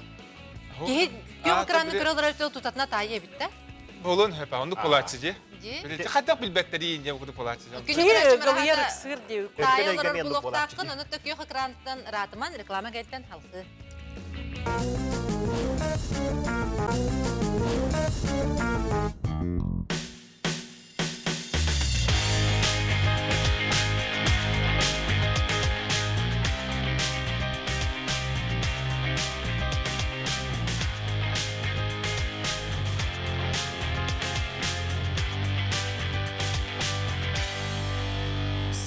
Кеһи күн экраны көрө олар тутатына тайы әбітті. Болон хөпә, онды полачы же. Хатта билбеттери инде бу полачы. Кеһи галыяр сыр деу. Тайы олар булуктакын, оны төкө экраntан ратыман реклама кәнтен халкы.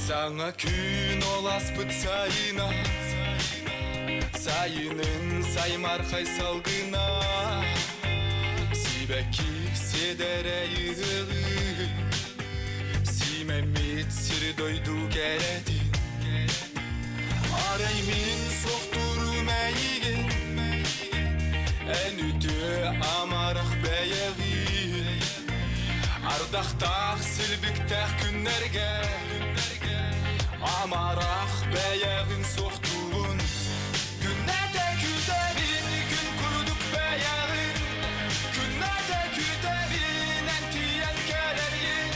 Саңа күн оласпыт сайына, Сайынын саймархай салгына, Сибәки седере йығы, Симемит сири дойду керетин, Арай мин соқтуру мәйген, Ән үтө амарах бәйәғин, Ардақтақ сілбіктәқ күннәргә, Амарах бәйәғин соқтуын, Күннәтә күтәбин, күн күрдік бәйәғин, Күннәтә күтәбин, ән тиен кәрәрген,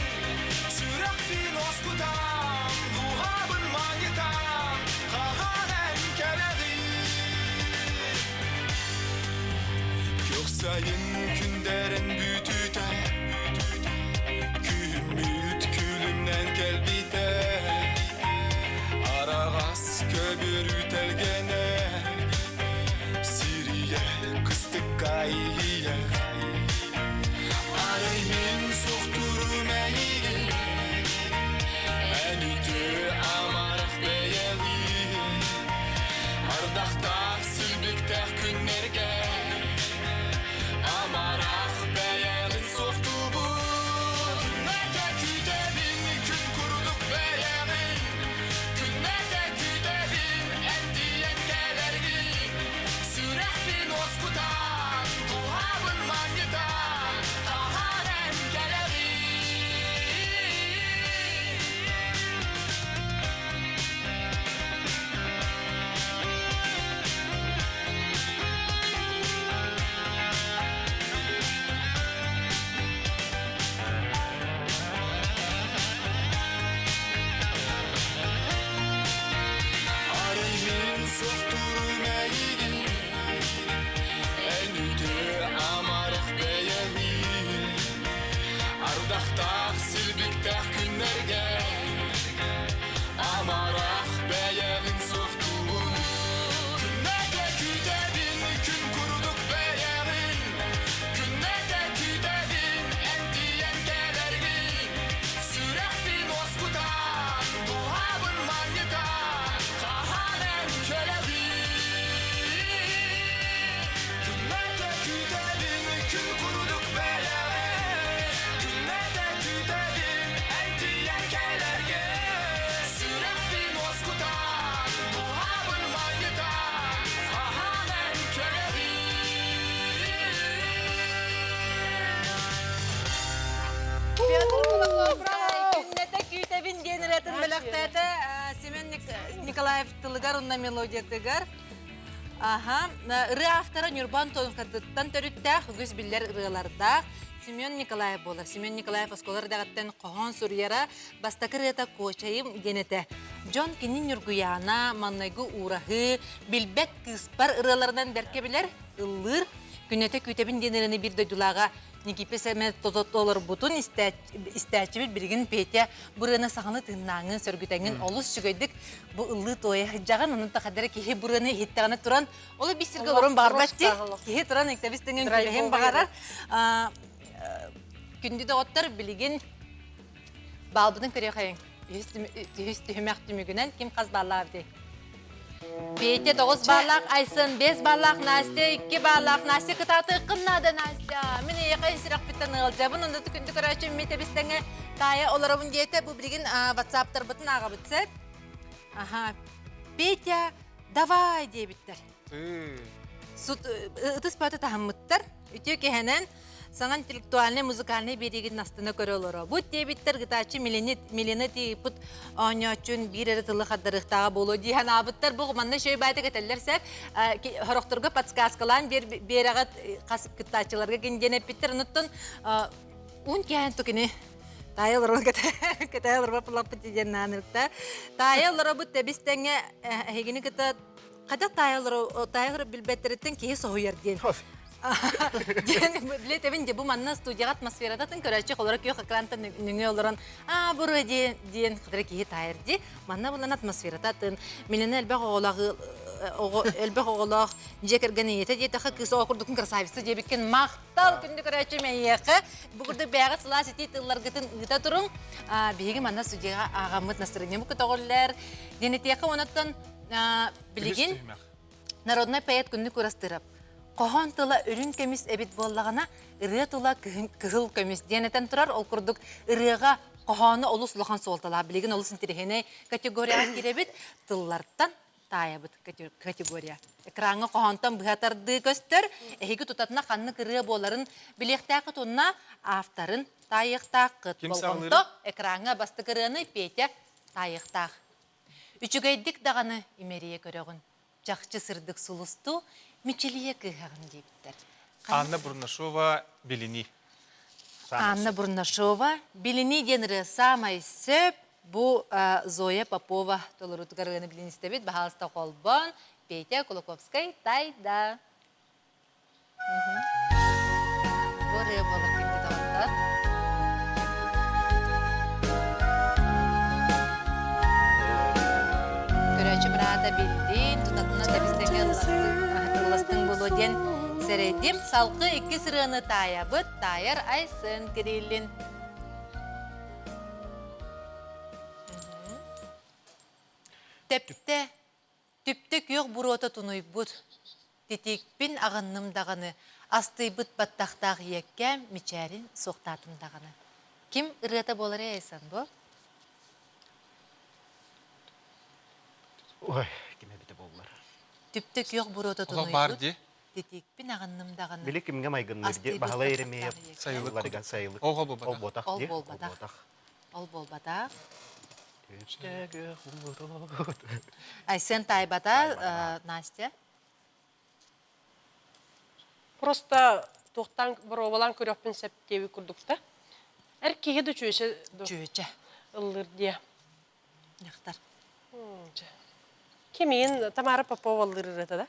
Сүрәхбин оскутам, дуғабын маңытам, Қаған ән кәрәғин. Көк сайын күндәрін бүтүтә, Күмүт күлімнән кәлбитә, Арағас Петр Кулаковскай күннэтэ күүтэбин диэн ырыатын бэлэхтээтэ Семен Николаев тылыгар уонна мелодиятыгар. Аха, ырыа автора Ньурба Антоновкатыттан төрүттээх үгүс биллэр ырыалардаах Семен Николаев буолар. Семен Николаев оскуола эрдэҕиттэн хоһоон суруйара, бастакы ырыата Куочайым диэн этэ. Дьон кини Ньургуйаана, Маннайгы уураһыы, Билбэт кыыспар ырыаларынан бэркэ билэр, ыллыыр. Күннэтэ күүтэбин диэн ырыаны биир дойдулааҕа Никипе Сэмэн толорбутун истээччибит билигин Петя бу ырыаны саҥаны тыыннааҥҥын, сөргүтэҥҥин олус үчүгэйдик бу ыллыы туойа сылдьаҕын. Онон тахадара киһи бу ырыаны иһиттэҕинэ туран, ол биир сиргэ олорон баҕарбат дии. Киһи туран иктабис тэҥин күлэһин баҕарар. Күндү доҕоттор, билигин баалбытын көрүөхайыҥ. Үһүс түһүмэх түмүгүнэн ким хас бааллаах эбитий? Петя 9 бааллаах, Айсен 5 бааллаах, Настя 2 бааллаах. Настя кытаатыаххын наада, Настя. Мин эйиэхэ сүрэхпиттэн ыалдьабын, онно күндү көрөөччүм ми тэбистэҥэ таайа олоробун диэтэ. Бу билигин ватсаптарбытын ааҕабыт сөп. Аха. Петя, давай диэбиттэр. Ытыс баата таһыммыттар. Үтүө киһинэн саҥа интеллектуальнай музыкальнай биэриигин астына көрө олоробут диэбиттэр гытааччы Милена тиийпит оонньооччун биир эрэ тылы хардарыахтааҕа буолуо дии санаабыттар. Бу манна шөй баайта кэтэллэр сэр хорохторго подсказкалаан биэрэҕит хас кыттааччыларга гин диэн эппиттэр. Онуттан уун киһэн тукини таайа олорон кэтэһэ олорбот булаппыт диэн наанырыкта. Таайа олоробут тэбис тэҥҥэ эһигини кытта Хата таайалары билбэттэриттэн киһи соһуйар диэн. Диэн билэтэбин де бу манна студияҕа атмосферата тын көрөөччү холоро күөх экрантан нөҥүө олорон аа буруа диэн диэн хатара киһи таайар ди. Манна булан атмосферата тын Милена элбэх оҕолоох оҕо элбэх оҕолоох дьиэ кэргэн ийэтэ диэтэхэ кыыс оҕо курдукун красавица диэбиккин махтал күндү көрөөччү мэйиэхэ бу курдук бэйэҕит сылаас итии тылларгытын ыыта туруҥ биһиги манна студияҕа ааҕаммыт настроениебыт көтөҕүллэр диэн этиэхэ онуттан Билигин народнай поэт Күннүк Урастырап хоһоон тыла үрүҥ көмүс эбит буоллаҕына, ырыа тыла кыһыл көмүс диэн этэн турар. Ол курдук ырыаҕа хоһоону олус улахан суолталаах. Билигин олус интэриэһинэй категорияҕа киирэбит. Тыллартан таайабыт категория. Экраҥҥа хоһоонтон быһа тардыы көстөр. Эһиги тутатына ханнык ырыа буоларын билиэхтээххит уонна авторын таайыахтааххыт. Болҕомто экраҥҥа бастакы ырыаны Петя таайыахтаах. Үчүгэйдик даҕаны имэрийэ көрөҕүн, чахчы сырдык сулустуу мичилийэ кыыһаҕын диэбиттэр. Анна Бурнашова «Билини». Анна Бурнашова «Билини» диэн ырыа саамай сөп. Бу Зоя Попова толоруутугар ырыаны билин истэбит. Баһаалыста холбоон, Петя Кулаковскай «Тайда». Бу ырыа буолар күндү доҕоттор. Көрөөччү быраата биллин, тутатына тэбистэҥҥэ ылластыҥ буолуо диэн сэрэйдим. Салгыы иккис ырыаны таайабыт, таайар Айсен Кириллин. Тэптэ Түптэ күөх буруота тунуйбут, титиикпин аҕынным даҕаны, астыйбыт баттахтаах ийэккээм мичээрин суохтаатым даҕаны. Ким ырыата буоларый Айсан бу? Ой, ким эбитэ буоллар. Түптэ күөх буруота Олох баар тунуйбут, дии. титиикпин аҕынным даҕаны, Били кимҥэ майгынныыр дии, астыйбыт Баһылай баттахтаах Еремеев ийэккээм. Сайылык тылларыгар курдук. сайылык. Ол Ол буолбатах. буотах Ол дии, ол буолбатах. буотах. Ол буолбатах. Айсен таайбата, Настя. Просто туохтан боруобалаан көрүөхпүн сөп диэбит курдук да. Эр киһи да чүөчэ Чүөчэ. ыллыыр диэ. Дьахтар. Кимиин Тамара Попова ыллыыр ырыата да?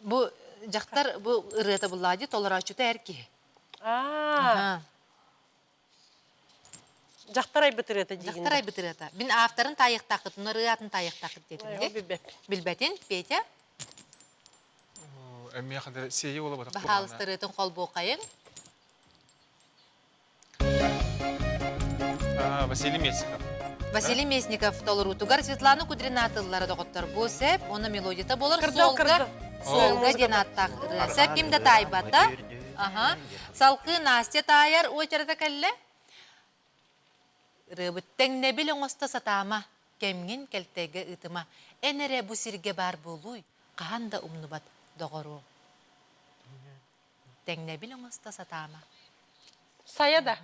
Бу дьахтар бу ырыата буллаа дии толорооччута эр киһи. Аа. Дьахтар айбыт ырыата диигин Дьахтар айбыт ырыата. Мин авторын таайыахтааххытын, ырыатын таайыахтааххыт диэтим дии. Билбэппин. Билбэтин, Петя. Эмиэхэ да сиэйи уола батах Баһаалыста ырыатын холбуохайыҥ. Василий Местников. Василий Местников толоруутугар Светлана Кудрина тыллара доҕоттор бу сэп, уонна мелодията буолар суолга суолга диэн ааттаах ырыа. Сэп ким да таайбата. Аха. Салкыы Настя таайар уочарата кэллэ. Ырыабыт тэҥнэбил оҥосто сатаама, кэмҥин кэлтэйгэ ыытыма. Эн эрэ бу сиргэ баар буолууй, хаһан да умнубат доҕоруом. Тэҥнэбил оҥосто сатаама. Сайа да.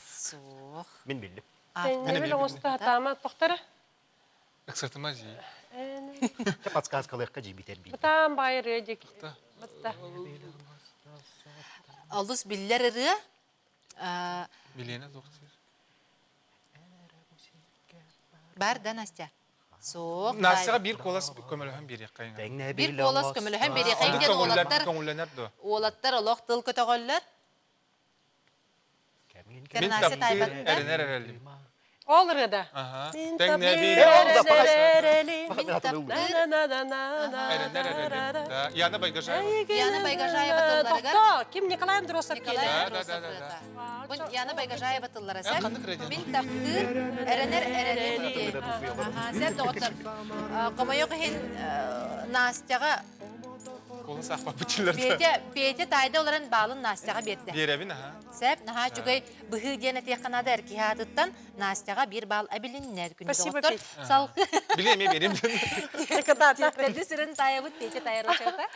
Суох. Мин биллим. Тэҥнэбил оҥосто сатаама тохтара. Ыксатыма дии. Чэ подсказкалыахха дьиибитэр биир. Бытаан баай ырыа диэки. Батта. Олус биллэр ырыа. Билиэнэ туох диир? Бар да, Настя? Суох. Настяҕа биир куолас көмөлөһөн биэриэххэ. Биир куолас көмөлөһөн биэриэххэ диэн уолаттар көҥүллэнэр дуо? Уолаттар олох тыл көтөҕөллөр. Мин таптыыр эрэнэр эрэлим. Ол ырыада. Мин таптыыр эрэлим. Эрэнэр эрэлим. Яна Байгажаева. Яна Байгажаева тылларыгар. Тохто, ким Николай Андросов Николай Андросов ырыата. Бу Яна Байгажаева тыллара сэр. Мин таптыыр эрэнэр эрэлим диэн. Аха, сэр доҕоттор. Хомойуох иһин Настяҕа Куолас аахпаппыт Петя, Петя таайда олорон баалын Настяҕа биэрдэ. Биэрэбин, аха. Сэп, наһаа үчүгэй быһыы диэн этиэххэ наада эр киһи аатыттан Настяҕа биир баал эбилиннэ. Күндү Спасибо, доҕоттор. Петя. Салгыы. Били эмиэ биэрим. Төрдү сирин таайабыт Петя тайар очерта.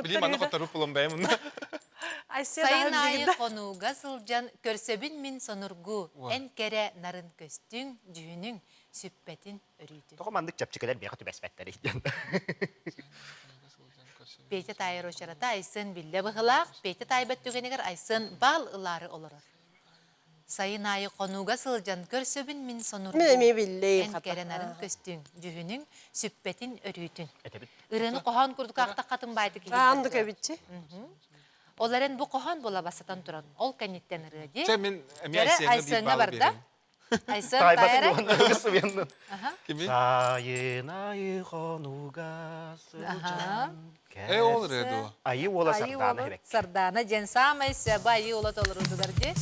Били манна хоттору пуломбайым мунна. Сайын аайы хонууга сылдьан көрсөбүн мин сонургу, эн кэрэ нарын көстүҥ, дьүһүнүҥ, сүппэтин өрүүтүн. Тоҕо маннык чэпчэкилэр миэхэ түбэспэттэрий диэн. Петя таайар очерата Айсен биллэ быһылаах, Петя таайбат түгэнигэр Айсен баал ылаары олорор. Сайын аайы хонууга сылдьан көрсөбүн мин сонургу. Мин эмиэ биллэйим Эн кэрэ нарын көстүҥ, дьүһүнүҥ, сүппэтин өрүүтүн. Этэбит. Ырыаны хоһоон курдук аахтаххатын баайдык Аандык эбитчи. Ол эрэн бу хоһоон буола бастатан туран, ол кэнниттэн ырыа дии. Чэ мин эмиэ Дьэрэ Айсеҥҥа биир Айсеҥҥа баалы барда. биэрэбин. Айсен Таайбатын Тайра. уонна ырысыбыаннын. Кими? Сайын айы хонууга сылдьан Э ол ырыа дуо? Айыы уола Айыы Сардаана уола эбэккэ. Сардаана диэн саамай сөбө айыы уола толоруутугар дии.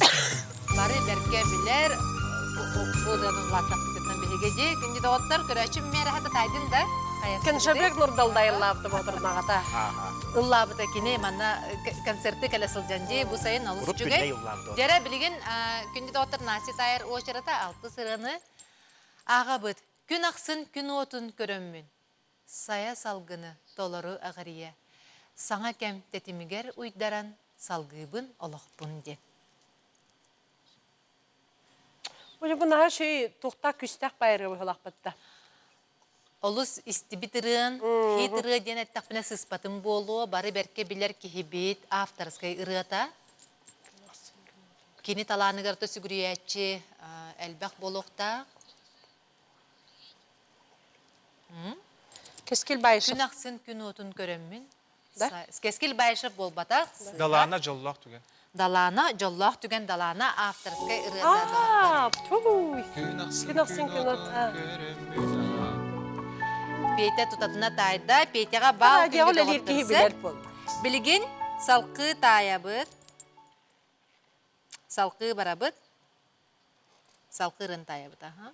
Бары бэркэ билэр бу ырыаны улааттахпытыттан биһиги дии. Күндү доҕоттор, көрөөччүм миэрэһэ татайдын да. Кенжебек Нурдалдайыллаабыта боотурнаҕата. Ыллаабыта кини манна концерты кэлэ сылдьан дии. Бу сайын олус Урут үчүгэй. күннэй ыллаабыта. Дьэрэ билигин күндү доҕоттор Настя Тайер уочарата алтыс ырыаны ааҕабыт. Күн ахсын күн уотун көрөммүн. Сайа салгыны толору эҕирийэ, саҥа кэм тэтимигэр уйдаран салгыыбын олохпун диэн. Бу бу наһаа үчүгэй туохтаах күүстээх байырыа быһыылаахпыт да. Олус истибит ырыан, хит ырыа диэн эттэхпинэ сыыспатым буолуо, бары бэркэ билэр киһибит авторскай ырыата. Кини талааныгар да сүгүрүйээччи элбэх буолуохтаах. Кэскил Баишев. Күн ахсын күн уотун көрөммүн. Да? Кэскил Баишев буолбатах. Далаана дьоллоох түгэн. Далаана дьоллоох түгэн Далаана авторскай ырыата. Аа, туй. Күн ахсын Күн ахсын күн күн уотун көрөммүн. Петя тутатына таайда. Петяҕа баал Радиоҕа үлэлиир киһи билэр буол. Билигин салкыы таайабыт. Салкыы барабыт. Салкырын таайабыт, аха.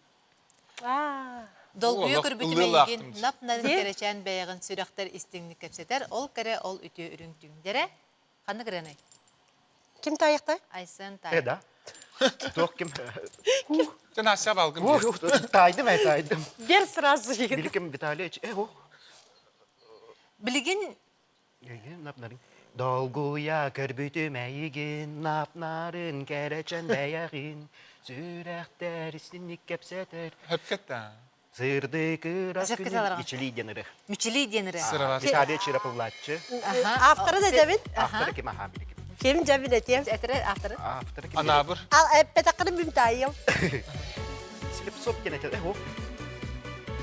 Долгуйа көрбүтүм эйигин, нап-нарын кэрэчээн бэйэҕин сүрэхтэр истиҥник кэпсэтэр, ол кэрэ, ол үтүө үрүҥ түҥдэрэ. Ханнык ырыаный? Ким таайахтай? Айсен Э, таайар. да. Туох ким? Дьэ, Настя балгым Таайдым, э, таайдым. Бер сразу Биликим Витальевич, э, о. Билигин Эйигин нап-нарын. Долгуйа көрбүтүм эйигин, нап-нарын кэрэчэн бэйэҕин, сүрэхтэр истинник кэпсэтэр. Хөпкөт да. Сырдык ырас Сөпкө күнүн саларҕа. Мичилий диэн ыры. Мичилий диэн ыры. Сыроватский. Виталий Чироповлааччы. Авторы да дьэбин. Авторы ким аха биликим. Ким дьэбин этиэм. Этэрэ авторы. Авторы ким? Анаабыр. Ал эппэтэххинэ бүм таайым. Слепцов диэн этэ.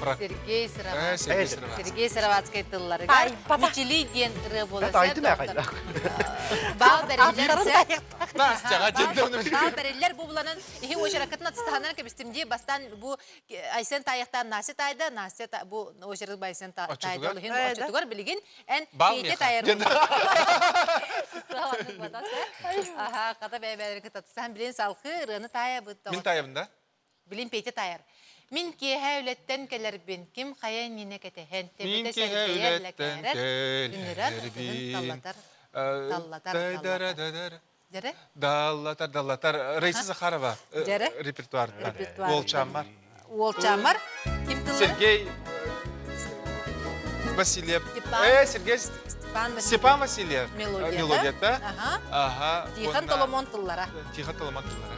Э, Сергей Э, Сыроватский. Сергей Сыроватский. Сергей Сыроватскай тылларыгар Мичилий диэн ырыа буола Тайдым ээ Баал бэриллэр Настяҕа диэн Баал бэриллэр бу буланан иһи уочараккытын атыстаһанан кэбистим дии бастаан бу Айсен таайахтаан Настя таайда Настя бу уочарат Айсен таайда ол иһин оччотугар билигин эн Петя таайар Аха, хата бэйбэлэргэ татыстаһан билин салхы ырыаны таайабыт. Мин таайабын да? Билин Петя таайар. Мин киэһэ үлэттэн кэлэрбин, ким хайа иннинэ кэтэһэн, Мин тэбитэ киэһэ сэргэйэр, үлэттэн лэкээрэр, ыҥырар, ытыһын кэлэрбин. таллатар, таллатар, таллатар. Дьэрэ? Даллатар, даллатар. Раиса Захарова Дьэрэ? репертуартан. Репертуар. Уолчааммар. Уолчааммар. Ким тыллары? Сергей Васильев. Степан. Э, Сергей... Степан Васильев. Степан Васильев. Мелодията. Мелодията. Аха. Аха. Тихон Толомон тыллара. Тихон Толомон тыллара.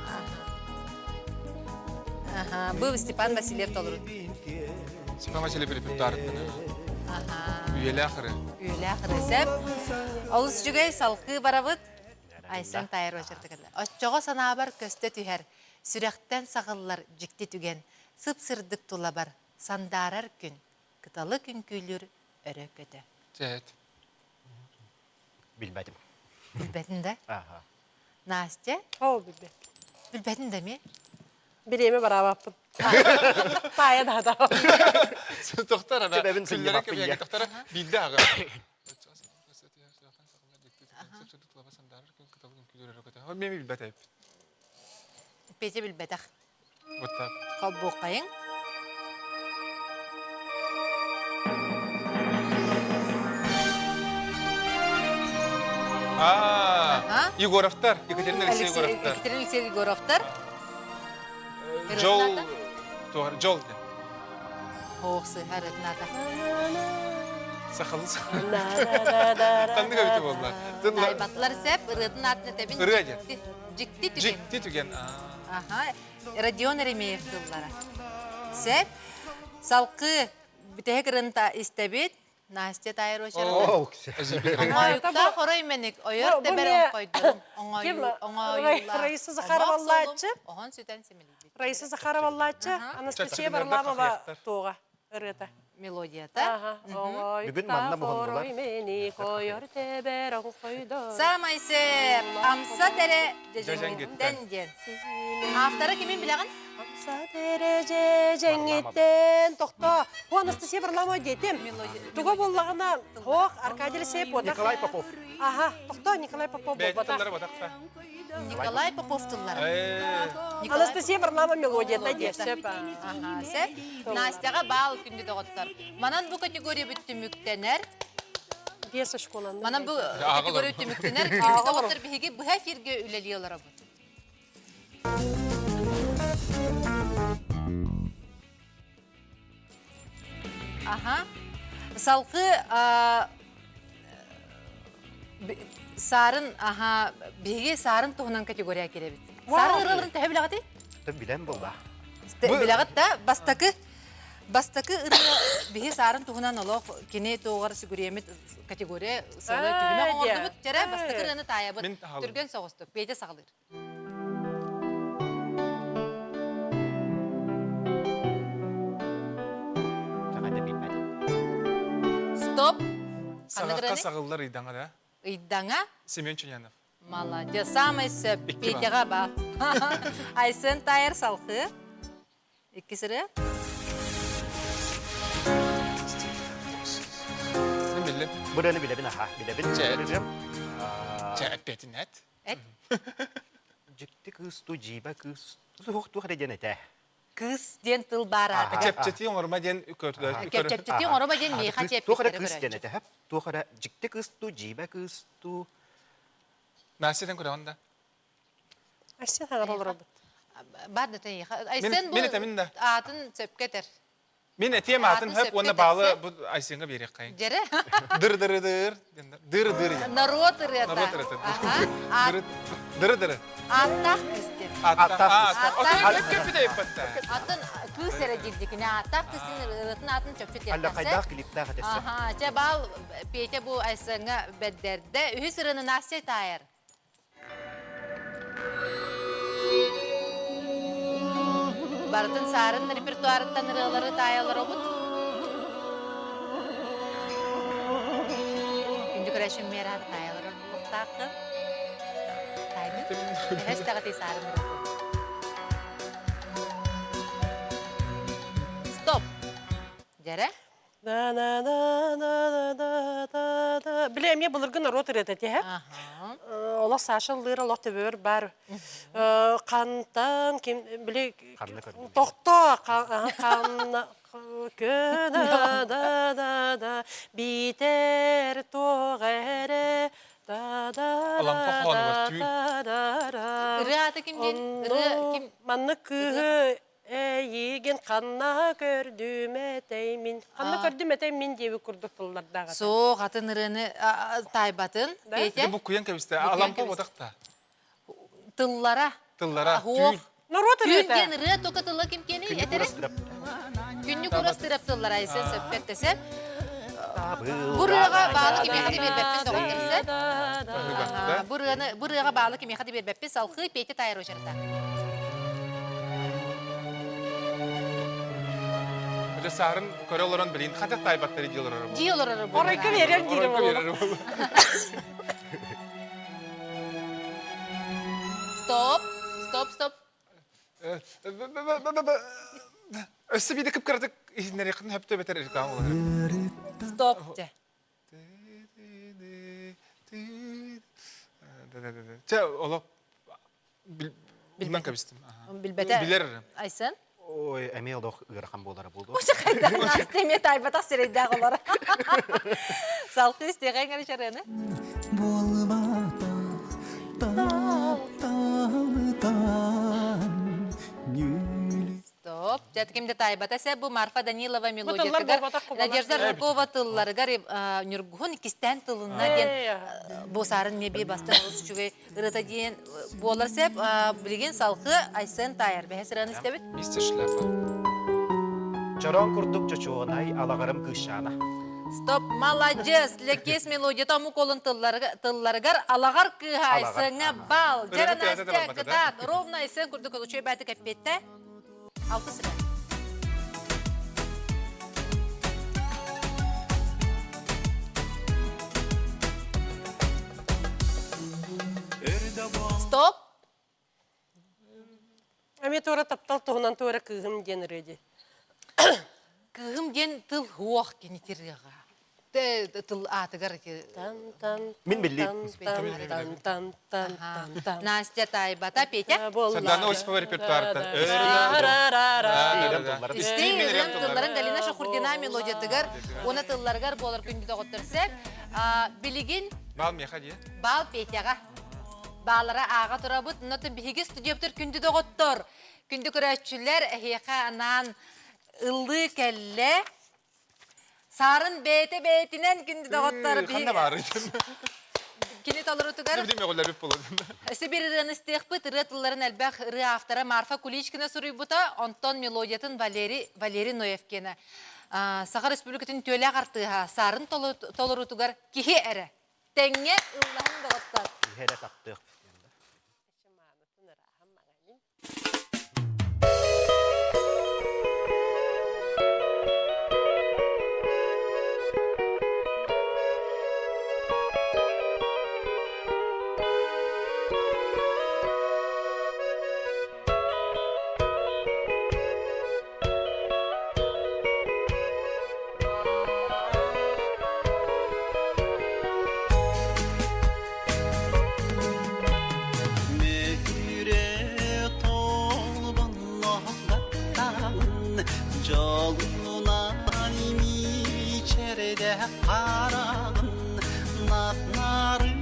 Аха. Бу Степан Васильев толору. Степан Васильев репертуарыттан. Аха. Үйэлээх ыры. Үйэлээх ыры. Олус үчүгэй салгыы барабыт. Айсан Тайыр очертыкылла. Оччоҕо санаабар көстө түһэр, сүрэхтэн саҕыллар дьикти түгэн, сып-сырдык тулабар, сандаарар күн, кыталы күҥкүүлүүр өрө көтө. Чэт. Билбэтим. Билбэтин да? Аха. Настя? Ол билбэт. Билбэтин да ми? Бириэмэ бараабаппын. Таайа да да. Тохтор ана. Төбөбүн Күллэрэ сынньабаппын кэбиэҥҥэ дьэ. тохтор биирдэ аҕа. Мен билбэт эбит. Петя билбэтэх. Вот так. Холбуоххайыҥ. А, Егоровтар, Екатерина Алексеевна Егоровтар. Екатерина Алексеевна Егоровтар. Жол, Жол. Ох, сыһар ытната. Сахалы Ханнык эбити буолла? Тайбатлар сеп ырыатын атын этэбин. Ырыа диэн. Дьикти түгэн. Дьикти түгэн. Аха. Родион Еремеев тыллара. Сеп. Салкы бүтэһик ырынта истэбит. Настя Тайрочерова. Оҥоойуктаах хорой мэник ойор тэбэр оҥхойдорум оҥоойуулаах Раиса Захарова-Лааччы. Оһон сүтэн симэлийбит. Раиса Захарова-Лааччы, Анастасия Варламова туоҕа ырыата. Мелодията. Бүгүн манна буһуннулар. Саамай сеп амса тере дьэдьэҥҥиттэн диэн. Авторы кимин билэҕин? Амса тере дьэдьэҥҥиттэн тохтоо. Бу Анастасия Варламова диэтим. Туга буоллаҕына, ох, Аркадий Алексеев буотах. Николай Попов. Аха, тохтоо Николай Попов буолбатах. Тыллары батахта. Николай Попов тыллара. Анастасия Варламова мелодията диэ сөп. Аха, сөп. Настяҕа баал күндү доҕоттор. Манан бу категория бүттүмүктэнэр. Биэс школаны. Манан бу категория түмүктэнэр. Күндү доҕоттор биһиги быһа эфиргэ үлэлии олоробут. Аха. Салгыы саарын аха биһиги саарын туһунан категория кирэбит. Саарын ырыаларын төһө билэҕитий? Билэн буолла. Билэҕит да бастакы бастакы ырыа биһи саарын туһунан олох кини туоҕар сүгүрүйэммит категория сыала түһүмэх оҥордубут. Чэрэ бастакы ырыаны таайабыт. Түргэн соҕустук. Петя саҕалыыр. Стоп. Саҕахха саҕыллар ыйдаҥа да? Ыйдаҥа. Семен Чунянов. Молодец. Самый сөп. Петяҕа баар. Айсен Тайер салхыы. Иккис ырыа. Мин биллим. Бырыаны билэбин аха. Билэбин. Чэ. Чэ, эппиэтин эт. Эт. Дьикти кыыс ту дьиибэ кыыс суох туох эрэ диэн этэ. Кыыс диэн тыл баар аатыгар. Чэпчэтии оҥорума диэн Чэпчэтии оҥорума диэн миэхэ чэпчэтири Туох эрэ кыыс диэн этэ. Туох эрэ дьикти кыыс ту дьиибэ кыыс ту. Настя сен көрөҕүн да? Айсен хаҥар олоробут. Бар да тайыха. Айсен бу аатын сөпкө этэр. Мин этиэм аатын хөп уонна баалы бу Айсенга биэриэххайын. Дьэрэ. Дыр дыры дыр. Дыр дыр. Норуот ырыата. Норуот ырыата. Дыры дыры. Ааттаах кыыс диэн. Ааттаах кыыс. Атын кыыс эрэ диирдикини ааттаах кыыстын ырыатын аатын чопчу тиэртэхсэ. Аллахайдаах клиптаах этессе. Аха, чэ баал Петя бу Айсенга бэрдэрдэ. Үһүс ырыаны Настя таайар. Барытын саарын репертуарыттан ырыалары таайалар обут. Күндү көрөшүм миэраһы таайалар буолуохтааххын. Таайбыт. Эһэс даҕаты саарын ырыатын. Стоп. Дьэрэ. Били эмиэ былыргы норуот ырыата этэ Олох Саша ыллыыр олох төбөбөр бар. Хантан ким били тохто ханна да да да да биитэр туох эрэ да да да да Ырыа аты ким диэн? Ырыа ким? Маннык кыыһы. Эйигин ханна көрдүм этэй мин. Ханна көрдүм этэй мин диэбит курдук тыллардаах этэ. Суох, атын ырыаны таайбатын. Петя? Буккуйан кэбистэ. Алампа ботах та. Тыллара. Тыллара. Түүл. Норуот Түүл диэн ырыа тока тыла ким киэний? Этэри? Күннүк урастырап тыллара айсан сөпкө эттесе. Бу ырыаҕа баалы кимиэхэ да биэрбэппин доҕотторсэ. Бу ырыаны бу ырыаҕа баалы кимиэхэ да биэрбэппин салхыы Петя таайар очарата. Өтө саарын көрө олорон билин хата таайбаттары дии олорор. Дии олорор буолар. Оройко биэрэр диир болар. Стоп, стоп, стоп. Өссө биирдэ кып-кыратык иһиннэриэххин сөптө бэтэр реклама болар. Стоп дьэ. Чэ, олох билмэн кэбистим. Билбэтэ. Билэр. Айсен? Ой, эмиэ олох ыарахан буолара буолуо. Уже хайдан Настя эмиэ таайбатах сирэйдээх олор. Салхыы истиэҕиҥ эрэ чарыаны. Буолбатах тапталтан Стоп. Дьэ, ким да таайбата сэ бу Марфа Данилова мелодиятыгар Надежда Рожкова тылларыгар Ньургуһун иккистээн тылынна диэн бу саарын мебе бастан олус үчүгэй ырыта диэн буолар сеп билигин салхы Айсен таайар бэһэ сыраны истэбит. Мистер Шляпа. Чороон курдук чочуонай алаҕарым кыысчаана. Стоп, молодец! Лэкиэс мелодията омук олун тылларыгар алаҕар кыыһа Айсеҥҥа бал. Дьэ, Настя, кытаат, ровно Айсен курдук үчүгэй баайтык эппиэттэ. Алтыс ырыа. Стоп! Эмиэ туора таптал туһунан туора кыыһым диэн ырыа дии. Кыыһым диэн тыл хуох кини ырыаҕа. Тыл аатыгар Мин билли. Настя таайбата, Петя? Сардана Осипова репертуарыттан. Истиҥ ырыам тылларын Галина Шахурдина мелодиятыгар уонна тылларыгар буолар күндү доҕоттор сэр. Билигин Бал меха дии. Бал Петяҕа. Баалара ааҕа турабыт. Онон биһиги студияптар күндү доҕоттор, күндү көрөөччүлэр эһиэхэ анаан ыллыы кэллэ. Саарын бэйэтэ бэйэтинэн күндү доҕоттор. Ханна баарый? Кини толорутугар Билим өҕүллэрбит буолан. Сибир ырыаны истиэхпит, ырыа тылларын элбэх ырыа автора Марфа Куличкина суруйбута, онтон мелодиятын Валерий, Валерий Ноевкина. Саха Республикатын түөлээх артыыһа Саарын толорутугар киһи эрэ. Тэҥҥэ ыллаһын доҕоттор. Киһи эрэ таптыах. Мөһүрэ толбонноһугаттан дьолунан имичэрдэ хараҕын нап-нарын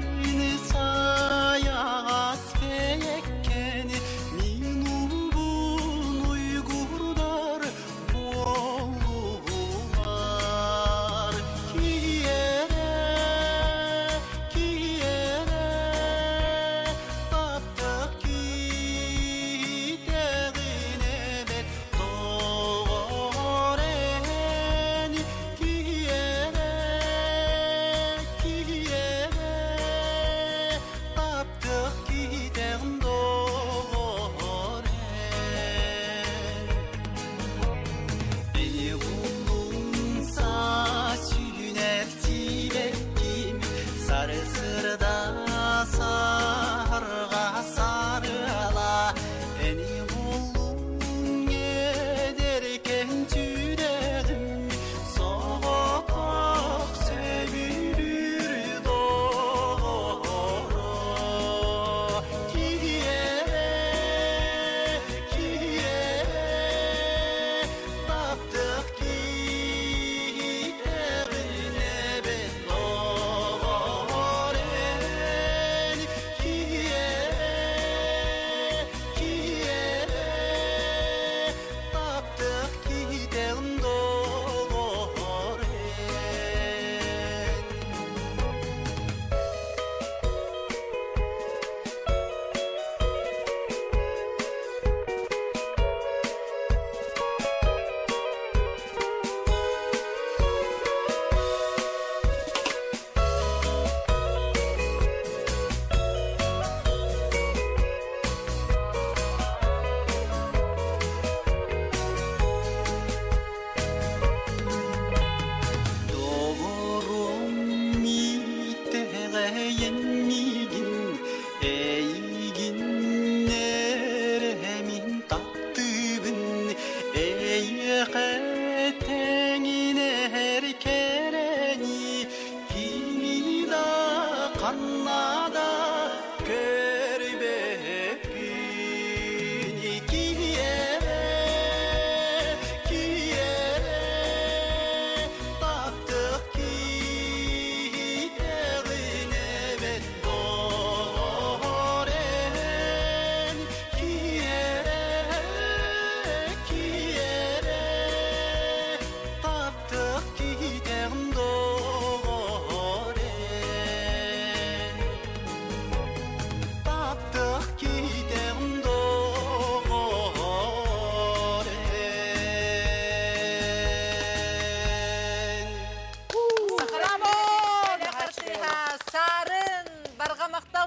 сайаҕас бэйэккэн мин улбун уйгурдар буоллулар киэрэ киэрэ таптык киитэҕин эбэт тоҕор эн киэрэ.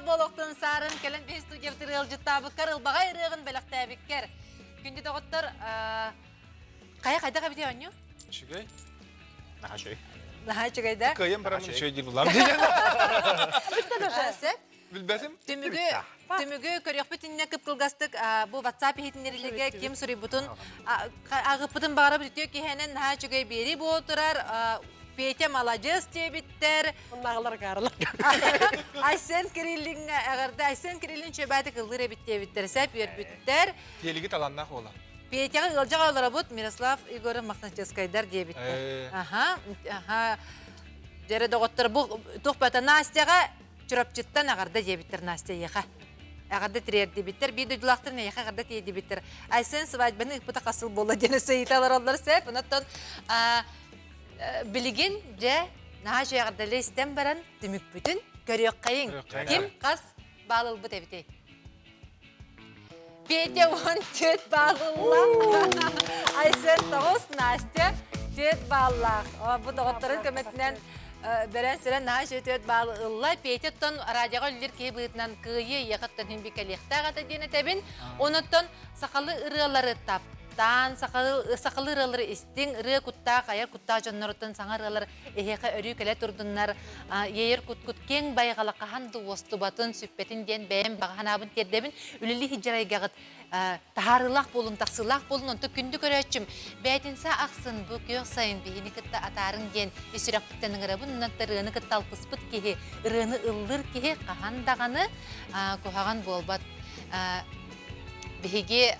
буолуохтун Саарын кэлэн биһи студиябытыгар ыалдьыттаабыккар, ылбаҕай ырыаҕын бэлэхтээбиккэр. Күндү доҕоттор, хайа хайдах эбитий оонньуу? Үчүгэй. Наһаа үчүгэй. Наһаа үчүгэй да? Кыайан баран үчүгэй диир булам. Сөп. Билбэтим. Түмүгү түмүгү көрүөхпүт иннинэ кып-кылгастык бу WhatsApp иһитиннэрилигэ ким суруйбутун ааҕыппытын баҕарабыт үтүө киһинэн наһаа үчүгэй биэрии буола турар. Петя маладьыас диэбиттэр. Оннааҕылар акаарылар. Айсен Кириллиҥҥэ эҕэрдэ. Айсен Кириллин чөбөтүк ыллыыр эбит диэбиттэр. Сөп үөрбүттэр. Тиэлиги таланнаах уола. Петяҕа ыалдьаҕа олоробут Мирослав Егоров Мохначескайдар диэбиттэр. Аха, аха. Дьэрэ доҕоттор бу туох бата Настяҕа Чурапчыттан эҕэрдэ диэбиттэр Настя эйиэхэ. Эҕэрдэ тириэрдибиттэр, биир дойдулаахтарын эйиэхэ эҕэрдэ тиэрдибиттэр. Айсен свадьбаны ыыппыта хас сыл буолла диэн өссө ыйыта олороллор сөп. Онон билигин дьэ наһаа үчүгэй эҕэрдэлэри истэн баран түмүкпүтүн көрүөххэйиҥ. Ким хас баал ылбыт эбитий? Петя 14 балл ылла. Айсен 9, Настя 4 баллаах. Бу доҕотторун көмөтүнэн бэрэн сирэн наһаа үчүгэй 4 балл ылла. Петя оттон радиоҕа үллэр киһи быһыытынан кыайыы ийэҕиттэн иһин кэлиэхтээх этэ диэн этэбин. Онуттан сахалыы ырыалары таптаан, сахалыы ырыалары истиҥ, ырыа куттаах, айар куттаах дьонноруттан саҥа ырыалар эһиэхэ өрүү кэлэ турдуннар, иэйэр кут-кут киэҥ байҕала хаһан да уостубатын, сүппэтин диэн бэйэм баҕа санаабын тиэрдэбин. Үлэлии сылдьар эйгэҕит таһаарыылаах буолун, тахсыылаах буолун, онтон күндү көрөөччүм, бээтинсэ ахсын бу күөх сайын биһини кытта атаарыҥ диэн ис сүрэхпиттэн ыҥырабын. Онон ырыаны кытта алтыспыт киһи, ырыаны ыллыыр киһи хаһан даҕаны куһаҕан буолбат. Биһиги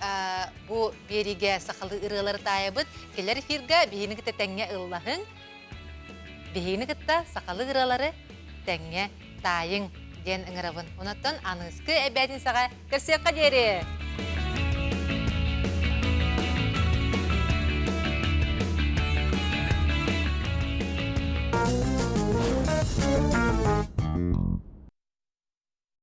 бу биэриигэ сахалыы ырыалары таайабыт. Кэлэр эфиргэ биһини кытта тэҥҥэ ыллаһыҥ. Биһигини кытта сахалыы ырыалары тэҥҥэ таайыҥ диэн ыҥырабын. Онон аныгыскы эбээтинсэҕэ көрсүөххэ диэри!